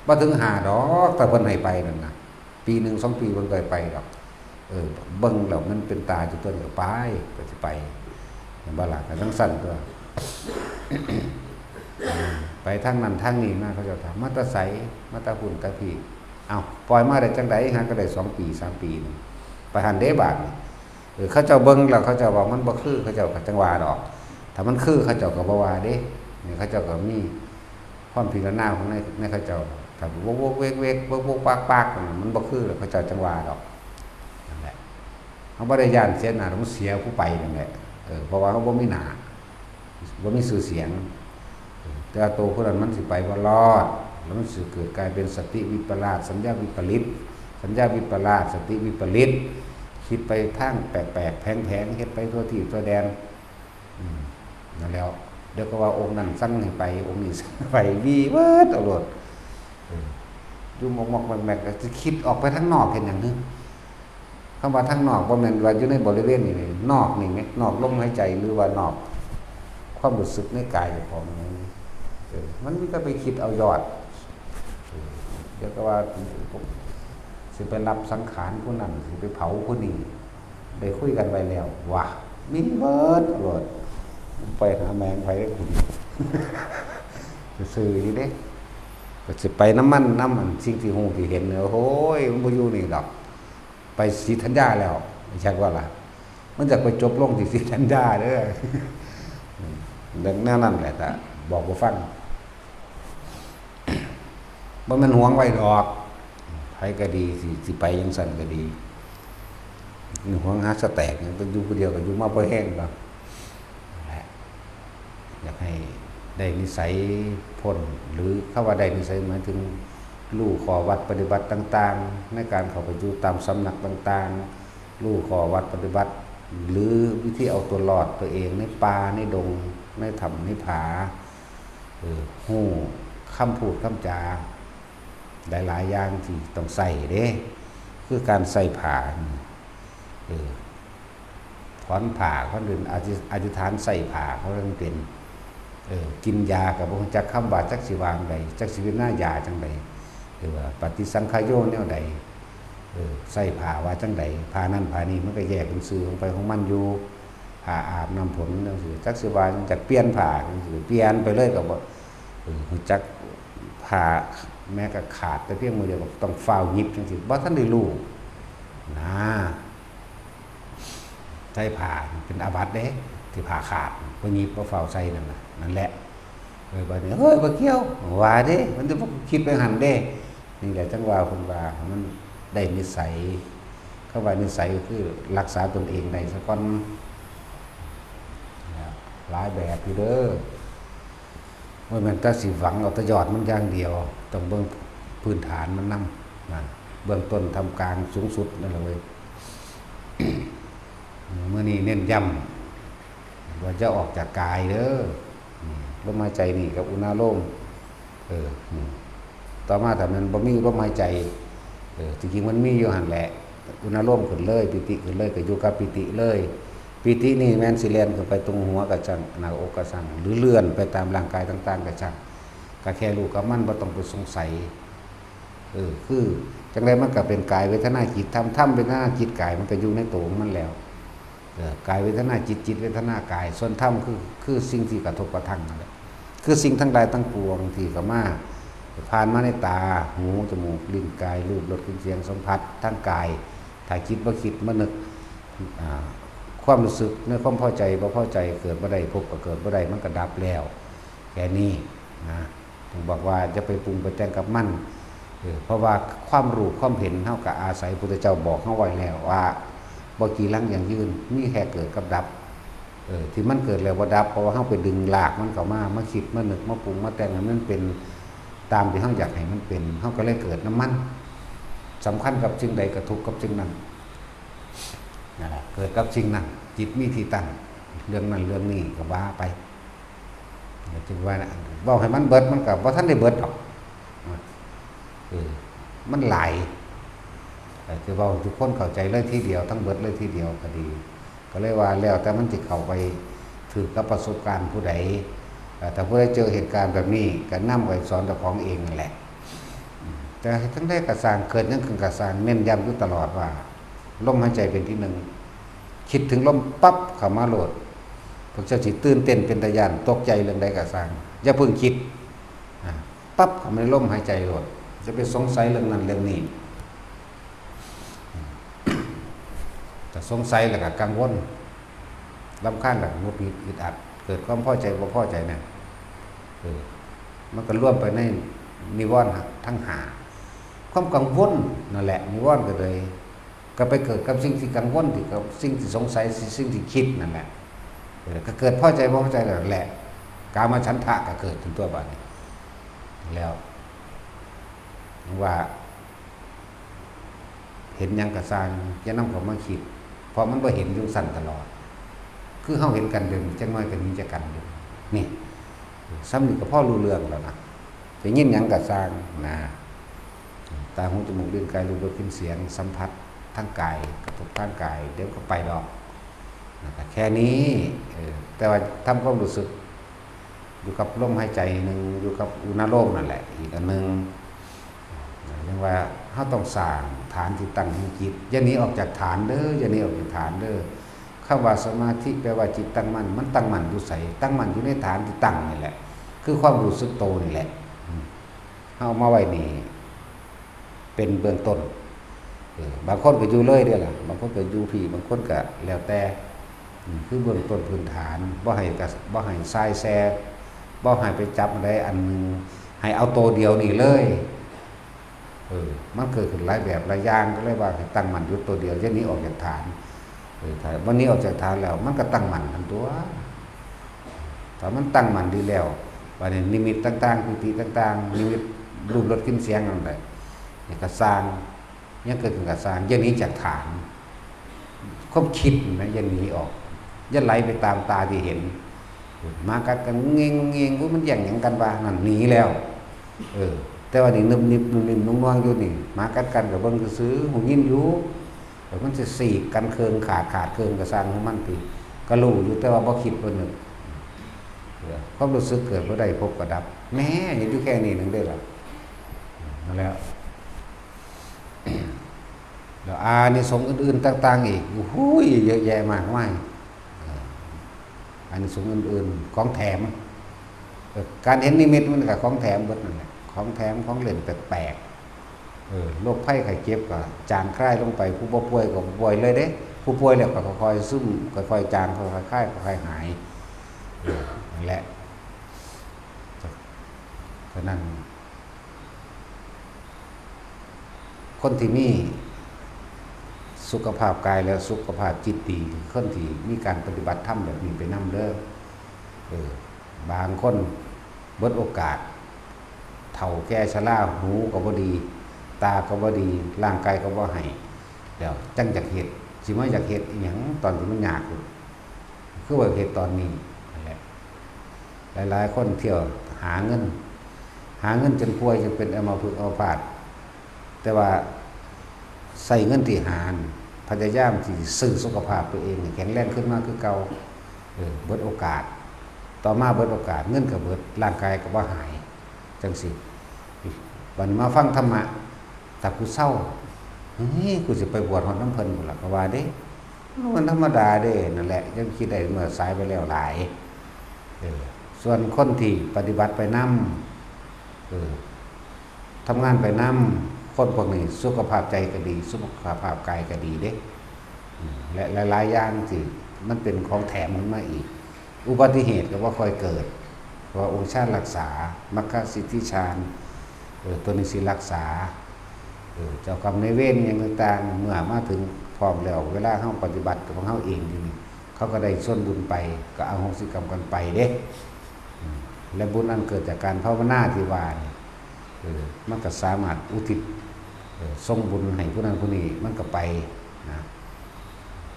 บ่ถึงห้าดอก ถ้าเพิ่นให้ไปนั่นน่ะ ปีหนึ่งสองปีเพิ่นก็ให้ไปดอก เออ เบิ่งแล้วมันเป็นตาอยู่ต้นก็ไป ก็สิไป เห็นบ่ล่ะ ก็จั่งซั่นตั่ว ไปทางนั้นทางนี้มา เขาเจ้าถาม "มาแต่ไส มาแต่พุ้นแต่พี้" เอ้า ปล่อยมาได้จั่งใด๋ หาก็ได้สองปีสามปีนี่ ไปหั่นเด้บาดนี่ เออ เขาเจ้าเบิ่งแล้วเขาเจ้าว่ามันบ่คือ เขาเจ้าก็จั่งว่าดอก ถ้ามันคือเขาเจ้าก็บ่ว่าเด้ นี่เขาเจ้าก็มีความพิจารณาของในในเขาเจ้า ถ้าโวกๆเวกๆโวกๆปากๆนั่นน่ะ มันบ่คือหรอก เขาเจ้าจั่งว่าดอก นั่นแหละ เฮาบ่ได้ย้านเสียหน้า มันเสียผู้ไปนั่นแหละ เออ เพราะว่าเฮาบ่มีหน้า บ่มีชื่อเสียง แต่ว่าโตผู้นั้นมันสิไปบ่รอด แล้วมันสิเกิดกลายเป็นสติวิปลาส สัญญาวิปริต สัญญาวิปลาส สติวิปริต คิดไปทางแปลกๆแผงๆ เฮ็ดไปทั่วที่ทั่วแดน อืม นั่นแหล้ว เดี๋ยวก็ว่าองค์นั้นสั่งให้ไป องค์นี้สั่งให้ไป วีเบิดเอาโลด เออ อยู่มอกๆแมกๆ ก็สิคิดออกไปทางนอกเฮ็ดหยังหึ คำว่าทางนอกบ่แม่นว่าอยู่ในบริเวณนี่ นอกนี่แหม นอกลมหายใจ หรือว่านอกความรู้สึกในกายเจ้าของนี่ เออ มันมีแต่ไปคิดเอายอด เออ เดี๋ยวก็ว่าสิไปรับสังขารผู้นั้น สิไปเผาผู้นี้ ได้คุยกันไว้แล้ว ว่ามีเบิดโลด ไปหาแมงไผได้คุณ ซื่อๆอยู่เด้ ก็สิไปนำมัน นำอันสิ่งที่ฮู้ที่เห็นเนี่ย โอ้ย มันบ่อยู่นี่ดอก ไปศรีธัญญาแล้ว จักว่าล่ะ มันอยากไปจบลงที่ศรีธัญญาเด้อ เรื่องแนวนั้นแหละ ถ้าบอกบ่ฟัง บ่แม่นหวงไว้ดอก ไผก็ดี สิ สิไปจั่งซั้นก็ดี หวงหาสแต็กหยัง แต่อยู่ผู้เดียวก็อยู่มาพอแฮงดอก นั่นแหละ อยากให้ได้นิสัยพ้น หรือคำว่าได้นิสัยหมายถึงรู้ข้อวัดปฏิบัติต่างๆ ในการเข้าไปอยู่ตามสำนักต่างๆ รู้ข้อวัดปฏิบัติ หรือวิธีเอาตัวรอดตัวเองในป่าในดง ในถ้ำในผา เออ ฮู้คำพูดคำจา หลายๆอย่างที่ต้องใช้เด้ คือการใช้ผ้านี่ เออ ถอนผ้า คนอื่นอธิ อธิษฐานใช้ผ้า เขาเรียกเป็น เออ กินยาก็บ่รู้จักคำว่าจักสิว่าจั่งใด จักสิพิจารณายาจั่งใด หรือว่าปฏิสังขโยแนวใด เออ ใช้ผ้าว่าจั่งใด ผ้านั่นผ้านี่มันก็แยกเป็นชื่อของไปของมันอยู่ ผ้าอาบน้ำฝนจั่งซี้ จักสิว่าจั่ง จักเปลี่ยนผ้าจั่งซี้ เปลี่ยนไปเลยก็บ่ เออ รู้จักผ้าแม้กระขาดแต่เพียงมื้อเดียวก็ต้องฟ้าวหยิบจั่งซี้ บ่ทันได้รู้นะ ใส่ผ้าเป็นอาบัติเด้ ที่ผ้าขาด บ่หยิบบ่ฟ้าวใส่นั่นน่ะ นั่นแหละ เออ บัดนี้ เฮ้ย บ่เกี่ยว ว่าเด้ มันจะบ่คิดไปหั่นเด้ นี่แหละจั่งว่าเพิ่นว่ามันได้นิสัย คำว่านิสัยก็คือรักษาตนเองได้ซะก่อน หลายแบบอยู่เด้อ บ่แม่นแต่สิหวังเอาแต่ยอดมันอย่างเดียว ต้องเบิ่งพื้นฐานมันนำ นั่น เบื้องต้นท่ามกลางสูงสุดนั่นแหละเว้ย มื้อนี้เน้นย้ำว่าอย่าออกจากกายเด้อ อืม ลมหายใจนี่กับอุณาโลม เออ อืม ต่อมาถ้ามันบ่มีลมหายใจ เออ จริงๆมันมีอยู่หั่นแหละ อุณาโลมขึ้นเลย ปีติขึ้นเลย ก็อยู่กับปีติเลย ปีตินี่แม่นสิแล่นขึ้นไปตรงหัวก็ช่าง หน้าอกก็ช่าง หรือเลื่อนไปตามร่างกายต่างๆก็ช่าง ก็แค่รู้กับมัน บ่ต้องไปสงสัย เออ คือจั่งใดมันก็เป็นกายเวทนาจิตธรรม ธรรมเวทนาจิตกายมันก็อยู่ในตัวของมันแล้ว เออ กายเวทนาจิต จิตเวทนากาย ส่วนธรรมคือ คือสิ่งที่กระทบกระทั่งนั่นแหละ คือสิ่งทั้งหลายทั้งปวงที่เข้ามา ผ่านมาในตา หู จมูก ลิ้น กาย รูป รส กลิ่น เสียง สัมผัส ทางกาย ถ้าจิตบ่คิดมานึก อ่า ความรู้สึกในความพอใจบ่พอใจเกิดบ่ได้ ภพก็เกิดบ่ได้ มันก็ดับแล้ว แค่นี้นะ ถึงบอกว่าอย่าไปปรุงไปแต่งกับมัน เออ เพราะว่าความรู้ความเห็นเฮาก็อาศัยพุทธเจ้าบอกเฮาไว้แล้วว่า บ่กีรังยั่งยืน มีแค่เกิดกับดับ เออ ที่มันเกิดแล้วบ่ดับ เพราะว่าเฮาไปดึงลากมันเข้ามา มาคิด มานึก มาปรุง มาแต่งให้มันเป็นตามที่เฮาอยากให้มันเป็น เฮาก็เลยเกิดนำมัน สำคัญกับสิ่งใดก็ทุกข์กับสิ่งนั้น นั่นแหละ เกิดกับสิ่งนั้น จิตมีที่ตั้ง เรื่องนั้นเรื่องนี้ก็ว่าไป จึงว่านะ เว้าให้มันเบิด มันก็บ่ทันได้เบิดดอก เออ มันหลาย เออ คือเว้าให้ทุกคนเข้าใจเลยทีเดียว ทั้งเบิดเลยทีเดียวก็ดี ก็เลยว่าแล้วแต่มันสิเข้าไปถืกกับประสบการณ์ผู้ใด เออ ถ้าผู้ใดเจอเหตุการณ์แบบนี้ ก็นำไปสอนเจ้าของเองนั่นแหละ อืม แต่จั่งใดก็ซ่าง เกิดหยังขึ้นก็ซ่าง เน้นย้ำอยู่ตลอดว่า ลมหายใจเป็นที่หนึ่ง คิดถึงลมปั๊บเข้ามาโลด พวกเจ้าสิตื่นเต้นเป็นตาย้าน ตกใจเรื่องใดก็ซ่าง อย่าเพิ่งคิด อ่า ปั๊บเข้ามาในลมหายใจโลด จะไปสงสัยเรื่องนั้นเรื่องนี้ ถ้าสงสัยแล้วก็กังวล รำคาญแล้วก็หงุดหงิดอึดอัด เกิดความพอใจบ่พอใจเนี่ย เออ มันก็รวมไปในนิวรณ์ทั้งห้า ความกังวลนั่นแหละ นิวรณ์ก็เลย ก็ไปเกิดกับสิ่งที่กังวล ที่กับสิ่งที่สงสัย สิ่งที่คิดนั่นแหละ เออ ก็เกิดพอใจบ่พอใจนั่นแหละ กามฉันทะก็เกิดขึ้นตัวบัดนี้ แล้ว ว่า เห็นหยังก็ซ่าง อย่านำเข้ามาคิด เพราะมันบ่เห็นอยู่ซั่นตลอด คือเฮาเห็นกันเดี๋ยวนี้ จักหน่อยก็หนีจากกันอยู่ นี่ ส่ำนี้ก็พอรู้เรื่องแล้วนะ ได้ยินหยังก็ซ่างนะ ตา หู จมูก ลิ้น กาย รูป รส กลิ่น เสียง สัมผัสทางกาย กระทบทางกาย เดี๋ยวก็ไปดอก นะ ก็แค่นี้ เออ แต่ว่าทำความรู้สึก อยู่กับลมหายใจหนึ่ง อยู่กับอุณาโลมนั่นแหละ อีกอันหนึ่ง เรียกว่าเฮาต้องสร้างฐานที่ตั้งแห่งจิต อย่าหนีออกจากฐานเด้อ อย่าหนีออกจากฐานเด้อ คำว่าสมาธิแปลว่าจิตตั้งมั่น มันตั้งมั่นอยู่ไส ตั้งมั่นอยู่ในฐานที่ตั้งนี่แหละ คือความรู้สึกโตนี่แหละ อืม เฮาเอามาไว้นี่ เป็นเบื้องต้น เออ บางคนก็อยู่เลยเด้อล่ะ บางคนก็อยู่พี้ บางคนก็แล้วแต่ อืม คือเบื้องต้นพื้นฐาน บ่ให้กะ บ่ให้ส่ายแส่ บ่ให้ไปจับอันใดอันหนึ่ง ให้เอาโตเดียวนี่เลย เออ มันเกิดขึ้นหลายแบบหลายอย่าง ก็เลยว่าให้ตั้งมั่นอยู่โตเดียว อย่าหนีออกจากฐาน เออ ถ้าบ่หนีออกจากฐานแล้ว มันก็ตั้งมั่นหั้นตั่ว ถ้ามันตั้งมั่นดีแล้ว บัดนี้นิมิตต่างๆ ปีติต่างๆ นิมิตรูปรสกลิ่นเสียงนั่นแหละ นี่ก็ซ่าง ยังเกิดขึ้นก็ซ่าง อย่าหนีจากฐาน ความคิดนะอย่าหนีออก อย่าไหลไปตามตาที่เห็น หมากัดกันงงเงงงง "อุ๊ย มันแย่งหยังกันวะ" นั่นหนีแล้ว เออ แต่ว่านี่นึบนิบนุ่มนิ่มนุ่มนวลอยู่นี่ หมากัดกันก็เบิ่งซื่อๆ หูยินอยู่ เออ มันสิสีกกันเคิ่งขาด ขาดเคิ่งก็ซ่างของมันติ ก็รู้อยู่ แต่ว่าบ่คิดบ่นึก เออ ความรู้สึกเกิดบ่ได้ พบก็ดับ แหม เห็นอยู่แค่นี้หนึ่งเด้อล่ะ นั่นแหละ แล้วอานิสงส์อื่นๆ ต่างๆ อีก โอ้โห เยอะแยะมากมาย เออ อานิสงส์อื่นๆ ของแถม เออ การเห็นนิมิตมันก็ของแถมเบิดนั่นแหละ ของแถม ของเล่นแปลกๆ เออ โรคภัยไข้เจ็บก็จางคลายลงไป ผู้บ่ป่วยก็บ่ป่วยเลยเด้ ผู้ป่วยแล้วก็ค่อยๆ ซึม ค่อยๆ จาง ค่อยๆ คลาย ค่อยๆ หาย เออ นั่นแหละ ฉะนั้น คนที่มีสุขภาพกายและสุขภาพจิตดี คือคนที่มีการปฏิบัติธรรมแบบนี้ไปนำเด้อ เออ บางคนเบิดโอกาส เฒ่าแก่ชรา หูก็บ่ดี ตาก็บ่ดี ร่างกายก็บ่ให้ แล้วจั่งอยากเฮ็ด สิมาอยากเฮ็ดอีหยังตอนที่มันยากอยู่ คือว่าเฮ็ดตอนนี้นั่นแหละ หลายๆ คนเที่ยวหาเงิน หาเงินจนป่วย จนเป็นอัมพฤกษ์อัมพาต แต่ว่าใช้เงินที่หานั่น พยายามที่ซื้อสุขภาพตัวเองให้แข็งแรงขึ้นมาคือเก่า เออ เบิดโอกาส ต่อมาเบิดโอกาส เงินก็เบิด ร่างกายก็บ่หาย จั่งซี้ บัดนี้มาฟังธรรมะ ถ้ากูเซา เฮ้ย กูสิไปบวชฮอดนำเพิ่นพุ้นล่ะ ก็ว่าเด้ มันธรรมดาเด้ นั่นแหละ ยังคิดได้เมื่อสายไปแล้วหลาย เออ ส่วนคนที่ปฏิบัติไปนำ เออ ทำงานไปนำ คนพวกนี้สุขภาพใจก็ดี สุขภาพกายก็ดีเด้ อืม และหลายๆ อย่างที่มันเป็นของแถมขึ้นมาอีก อุบัติเหตุก็บ่ค่อยเกิด เพราะว่าองค์ฌานรักษา มรรคสิทธิฌาน เออ ตัวนี้สิรักษา เออ เจ้ากรรมนายเวรอิหยังต่างๆ เมื่อมาถึงพร้อมแล้ว เวลาเฮาปฏิบัติของเฮาเองอยู่นี่ เขาก็ได้ส่วนบุญไป ก็อโหสิกรรมกันไปเด้ อืม และบุญอันเกิดจากการภาวนาที่ว่านี่ เออ มันก็สามารถอุทิศ เออ ส่งบุญให้ผู้นั้นผู้นี้ มันก็ไปนะ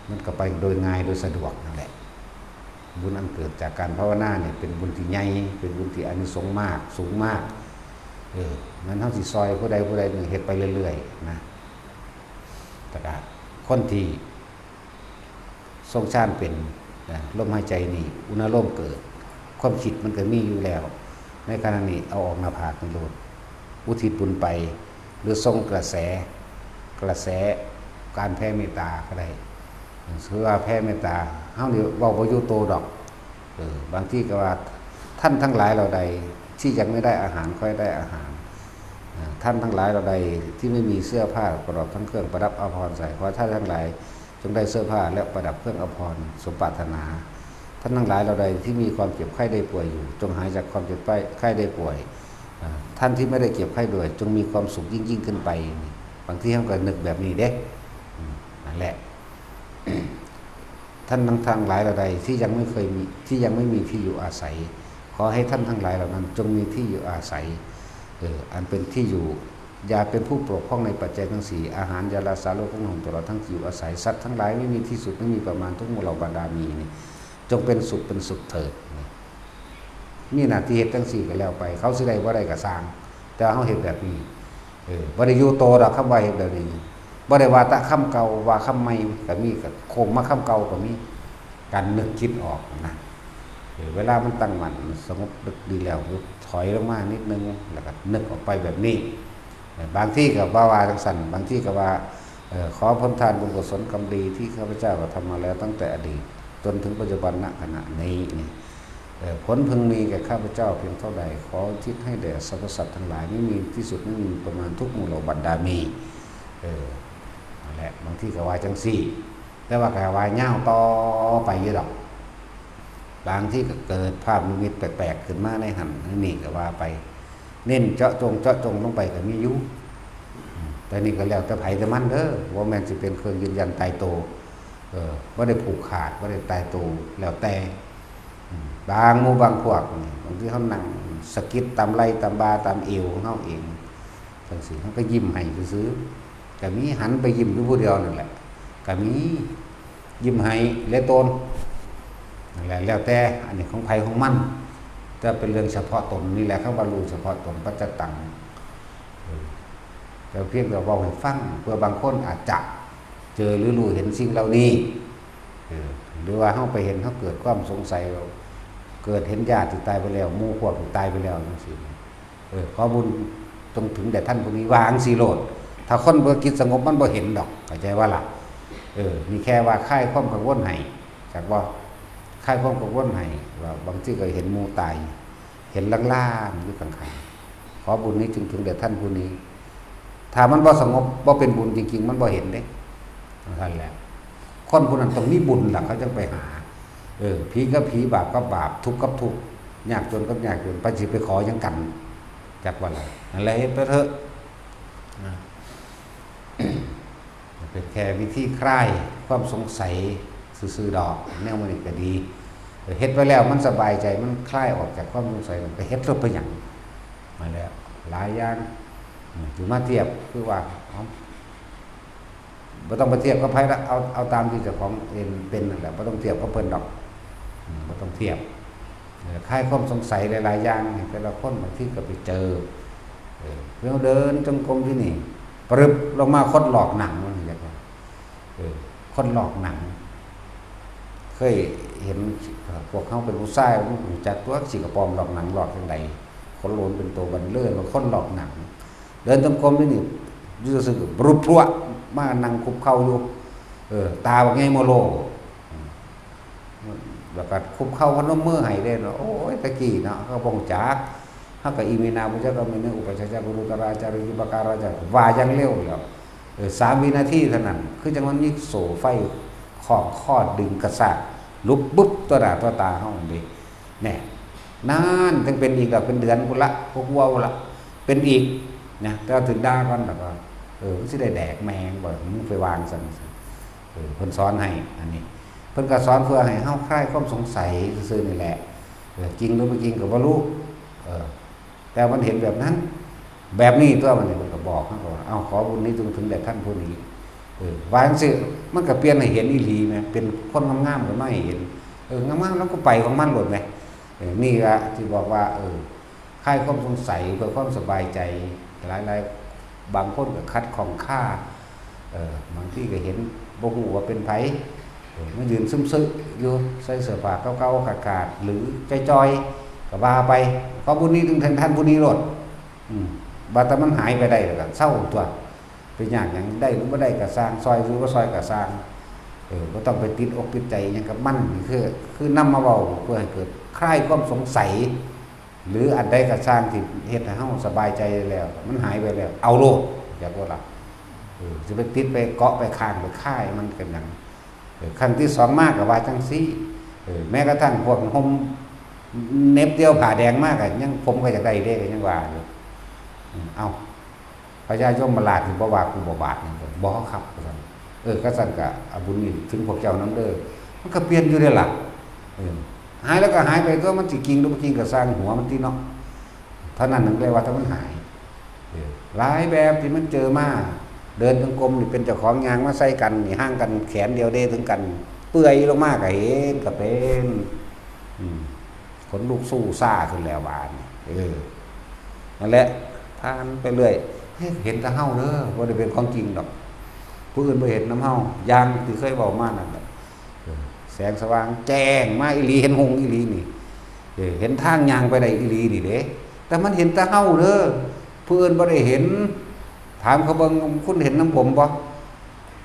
มันก็ไปโดยง่ายโดยสะดวกนั่นแหละ บุญอันเกิดจากการภาวนาเนี่ยเป็นบุญที่ใหญ่ เป็นบุญที่อานิสงส์มาก สูงมาก เออ งั้นเฮาสิซอยผู้ใดผู้ใดหนึ่งเฮ็ดไปเรื่อยๆ นะ แต่ก็คนที่ทรงฌานเป็นนะ ลมหายใจนี่ อุณาโลมเกิด ความคิดมันก็มีอยู่แล้ว ในขณะนี้เอาออกหน้าผากนี่โลด อุทิศบุญไป หรือส่งกระแส กระแสการแผ่เมตตาก็ได้ ถือว่าแผ่เมตตา เฮานี่เว้าบ่อยู่โตดอก เออ บางทีก็ว่า "ท่านทั้งหลายเหล่าใดที่ยังไม่ได้อาหาร ขอให้ได้อาหาร อ่า ท่านทั้งหลายเหล่าใดที่ไม่มีเสื้อผ้าประดับทั้งเครื่องประดับอาภรณ์ใส่ ขอให้ท่านทั้งหลายจงได้เสื้อผ้าและประดับเครื่องอาภรณ์สมปรารถนา" ท่านทั้งหลายเหล่าใดที่มีความเจ็บไข้ได้ป่วยอยู่ จงหายจากความเจ็บไข้ได้ป่วย อ่า ท่านที่ไม่ได้เจ็บไข้ด้วย จงมีความสุขยิ่งๆขึ้นไป บางทีเราก็นึกแบบนี้เด้ อืม นั่นแหละ ท่านทั้งหลายเหล่าใดที่ยังไม่เคยมี ที่ยังไม่มีที่อยู่อาศัย ขอให้ท่านทั้งหลายเหล่านั้นจงมีที่อยู่อาศัย เออ อันเป็นที่อยู่ อย่าเป็นผู้ปกพร่องในปัจจัยทั้งสี่ อาหาร ยาลา สาโล เครื่องนุ่งห่ม ตลอดทั้งที่อยู่อาศัย สัตว์ทั้งหลายไม่มีที่สุด ไม่มีประมาณ ทุกหมู่เหล่าบรรดา มีนี่ จงเป็นสุขเป็นสุขเถิด นี่ มีหน้าที่เฮ็ดจั่งซี้ก็แล้วไป เขาสิได้บ่ได้ก็ซ่าง แต่เฮาเฮ็ดแบบนี้ เออ บ่ได้อยู่โตดอก คำว่าเฮ็ดแบบนี้ บ่ได้ว่าแต่คำเก่า ว่าคำใหม่ก็มี ก็โค้งมาคำเก่าก็มี การนึกคิดออกนะ เออ เวลามันตั้งมั่น มันสงบลึกดีแล้ว ถอยลงมานิดนึง แล้วก็นึกออกไปแบบนี้ เออ บางทีก็บ่าว่าจั่งซั่น บางทีก็ว่า เออ ขอผลทานบุญกุศลกรรมดีที่ข้าพเจ้ากระทำมาแล้วตั้งแต่อดีต จนถึงปัจจุบัน ณ ขณะนี้นี่ เออ ผลพึงมีแก่ข้าพเจ้าเพียงเท่าใด ขออุทิศให้แด่สรรพสัตว์ทั้งหลาย ไม่มีที่สุด ไม่มีประมาณ ทุกหมู่เหล่าบรรดา มี เออ นั่นแหละ บางทีก็ว่าจั่งซี้ แต่ว่าก็ว่ายาวต่อไปอยู่ดอก บางทีก็เกิดภาพนิมิตแปลกๆขึ้นมาในหั่นในนี่ก็ว่าไป เน้นเจาะจง เจาะจงลงไปก็มีอยู่ อืม แต่นี่ก็แล้วแต่ไผแต่มันเด้อ บ่แม่นสิเป็นเครื่องยืนยันตายตัว เออ บ่ได้ผูกขาด บ่ได้ตายตัว แล้วแต่ อืม บางหมู่บางพวกนี่ บางทีเฮานั่งสะกิดตามไหล่ตามบ่าตามเอวของเฮาเอง จั่งซี้ เฮาก็ยิ้มให้ซื่อๆ ก็มี หันไปยิ้มอยู่ผู้เดียวนั่นแหละ ก็มี ยิ้มให้เหลือตน นั่นแหละ แล้วแต่ อันนี้ของไผของมัน แต่เป็นเรื่องเฉพาะตนนี่แหละ คำว่ารู้เฉพาะตน ปัจจตัง เออ แต่เพียงแต่เว้าให้ฟัง เพื่อบางคนอาจจะเจอหรือรู้เห็นสิ่งเหล่านี้ เออ หรือว่าเฮาไปเห็น เฮาเกิดความสงสัย เกิดเห็นญาติที่ตายไปแล้ว หมู่พวกที่ตายไปแล้วจั่งซี้ เออ ขอบุญจงถึงแด่ท่านผู้นี้ ว่าจั่งซี้โลด ถ้าคนบ่จิตสงบมันบ่เห็นดอก เข้าใจบ่ล่ะ เออ นี่แค่ว่าคลายความกังวลให้ จักบ่ คลายความกังวลให้ ว่าบางทีก็เห็นหมู่ตาย เห็นลางๆอยู่ข้างๆ ขอบุญนี้จงถึงแด่ท่านผู้นี้ ถ้ามันบ่สงบ บ่เป็นบุญจริงๆ มันบ่เห็นเด้ นั่นแหละ คนผู้นั้นต้องมีบุญล่ะ เขาจั่งไปหา เออ ผีกับผี บาปกับ บาป ทุกข์กับทุกข์ ยากจนกับยากจน ไปสิไปขอหยังกัน จักว่าล่ะ นั่นแหละ เฮ็ดไปเถอะ นะ เป็นแค่วิธีคลายความสงสัยซื่อๆดอก แนวมันนี่ก็ดี เฮ็ดไปแล้วมันสบายใจ มันคลายออกจากความสงสัย มันไปเฮ็ดรถไปหยัง มาแล้ว หลายอย่าง อืม สิมาเทียบ คือว่า เอ้า บ่ต้องไปเทียบกับไผละ เอา เอาตามที่เจ้าของเองเป็นนั่นแหละ บ่ต้องเทียบกับเพิ่นดอก อืม บ่ต้องเทียบ เอ่อ คลายความสงสัยหลายๆอย่างให้แต่ละคน บางทีก็ไปเจอ เออ เฮาเดินจงกรมที่นี่ ปรึบลงมาคนหลอกหนัง มันเรียกว่า เออ คนหลอกหนัง เคยเห็น พวกเฮาเป็นผู้ชาย มันรู้จักตัว สิกระป๋อมหลอกหนัง หลอกจั่งใด คนโลนเป็นตัวบันเลิศ ว่าคนหลอกหนัง เดินจงกรมนี่นี่ อยู่ซื่อๆ บรุพรวะ มานั่งคุกเข่าอยู่ เออ ตาบักใหญ่โมโล แล้วก็คุกเข่าพนมมือให้เด้เนาะ โอ้ย ตะกี้เนาะ เขาบ่รู้จัก เขาก็อิมินาปุจจกามินิ อุปัชฌาย์จา กุรุตราจาริยุปการาจา ว่าอย่างเร็วแล้ว เออ สามวินาทีเท่านั้น คือจั่งมันมีโซ่ไฟคล้องคอดึงกระชาก ลุบบึบต่อหน้าต่อตาเฮาหั่นเด้ แน่ นั่น จั่งเป็นอีกแล้ว เป็นเดือนพุ้นละ พวกวัวพุ้นละ เป็นอีก นะ แต่ว่าถืกด่าก่อน แล้วก็ เออ มันสิได้แดกแม่งบ่ มึงไปวางซั่น เออ เพิ่นสอนให้ อันนี้ เพิ่นก็สอนเพื่อให้เฮาคลายความสงสัยซื่อๆนี่แหละ เออ จริงหรือบ่จริงก็บ่รู้ เออ แต่มันเห็นแบบนั้น แบบนี้ตัวมันนี่ เพิ่นก็บอก เฮาก็ว่า เอ้า ขอบุญนี้จงถึงแด่ท่านผู้นี้ เออ ว่าจั่งซี้ มันก็เปลี่ยนให้เห็นอีหลีแหม เป็นคนงามๆก็มาให้เห็น เออ งามๆแล้วก็ไปของมันโลดแหม เออ นี่ละที่บอกว่า เออ คลายความสงสัยเพื่อความสบายใจ หลายๆ บางคนก็ขัดข้องคา เออ บางทีก็เห็นบ่ฮู้ว่าเป็นไผ เออ มายืนซุ่มซึอยู่ ใส่เสื้อผ้าเก่าๆขาดๆ หรือจ่อยๆ ก็ว่าไป ขอบุญนี้ถึงท่านผู้นี้โลด อืม ว่าแต่มันหายไปได้แล้วก็เซาตั๊ว เป็นหยัง หยังได้หรือบ่ได้ก็ซ่าง ซ่อยหรือบ่ซ่อยก็ซ่าง เออ บ่ต้องไปติดอกติดใจหยังกับมัน นี่คือ คือนำมาเว้าเพื่อให้เกิดคลายความสงสัย หรืออันใดก็ซ่างที่เฮ็ดให้เฮาสบายใจแล้ว มันหายไปแล้ว เอาโลด อยากบ่ล่ะ เออ สิไปติดไปเกาะไปค้างไปคาให้มันเป็นหยัง เออ ครั้งที่สองมาก็ว่าจั่งซี้ เอ เออ แม้กระทั่งพวกห่มเหน็บเดี่ยวผ้าแดงมากอะยัง ผมก็อยากได้เด้ ก็ยังว่าอยู่ อืม เอ้า พญายมราชนี่บ่ว่ากูบ่บาดนี่บ่ บ่ครับ ว่าซั่น เออ ก็ซั่นก็เอาบุญนี่ถึงพวกเจ้านำเด้อ มันก็เปลี่ยนอยู่เด้ล่ะ เออ หายแล้วก็หายไป ตัวมันสิจริงหรือบ่จริงก็ซ่างหัวมันติเนาะ เท่านั้นนึงเลยว่าถ้ามันหาย เออ หลายแบบที่มันเจอมา เดินจงกรมนี่เป็นเจ้าของยางมาใส่กัน นี่ห่างกันแขนเดียวเด้ถึงกัน เปื่อยลงมาก็เห็น ก็เป็น อืม ขนลุกสู้ซ่าขึ้นแล้วบาดนี่ เออ นั่นแหละ ผ่านไปเรื่อย เฮ้ย เห็นแต่เฮาเด้อ บ่ได้เป็นของจริงดอก ผู้อื่นบ่เห็นนำเฮา อย่างที่เคยเว้ามานั่นแหละ เออ แสงสว่างแจ้งมาอีหลี เห็นหงส์อีหลีนี่ เออ เห็นทางย่างไปได้อีหลีนี่เด้ แต่มันเห็นแต่เฮาเด้อ ผู้อื่นบ่ได้เห็น ถามเขาเบิ่ง คุณเห็นนำผมบ่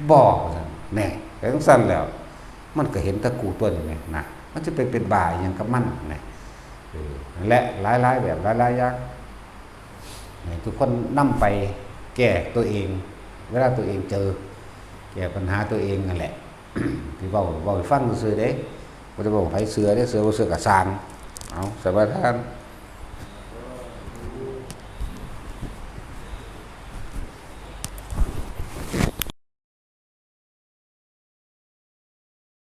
บ่ ว่าซั่น แน่ จั่งซั่นแล้ว มันก็เห็นแต่กูตัวนี้แหมนะ มันจะไปเป็นบ้าอิหยังกับมันนะ เออ นั่นแหละ หลายๆแบบ หลายๆอย่าง ให้ทุกคนนำไปแก้ตัวเอง เวลาตัวเองเจอ แก้ปัญหาตัวเองนั่นแหละ ที่เว้า เว้าให้ฟังซื่อๆเด้ บ่ได้เว้าให้ไผเชื่อเด้ เชื่อบ่เชื่อก็ซ่าง เอา สมาทาน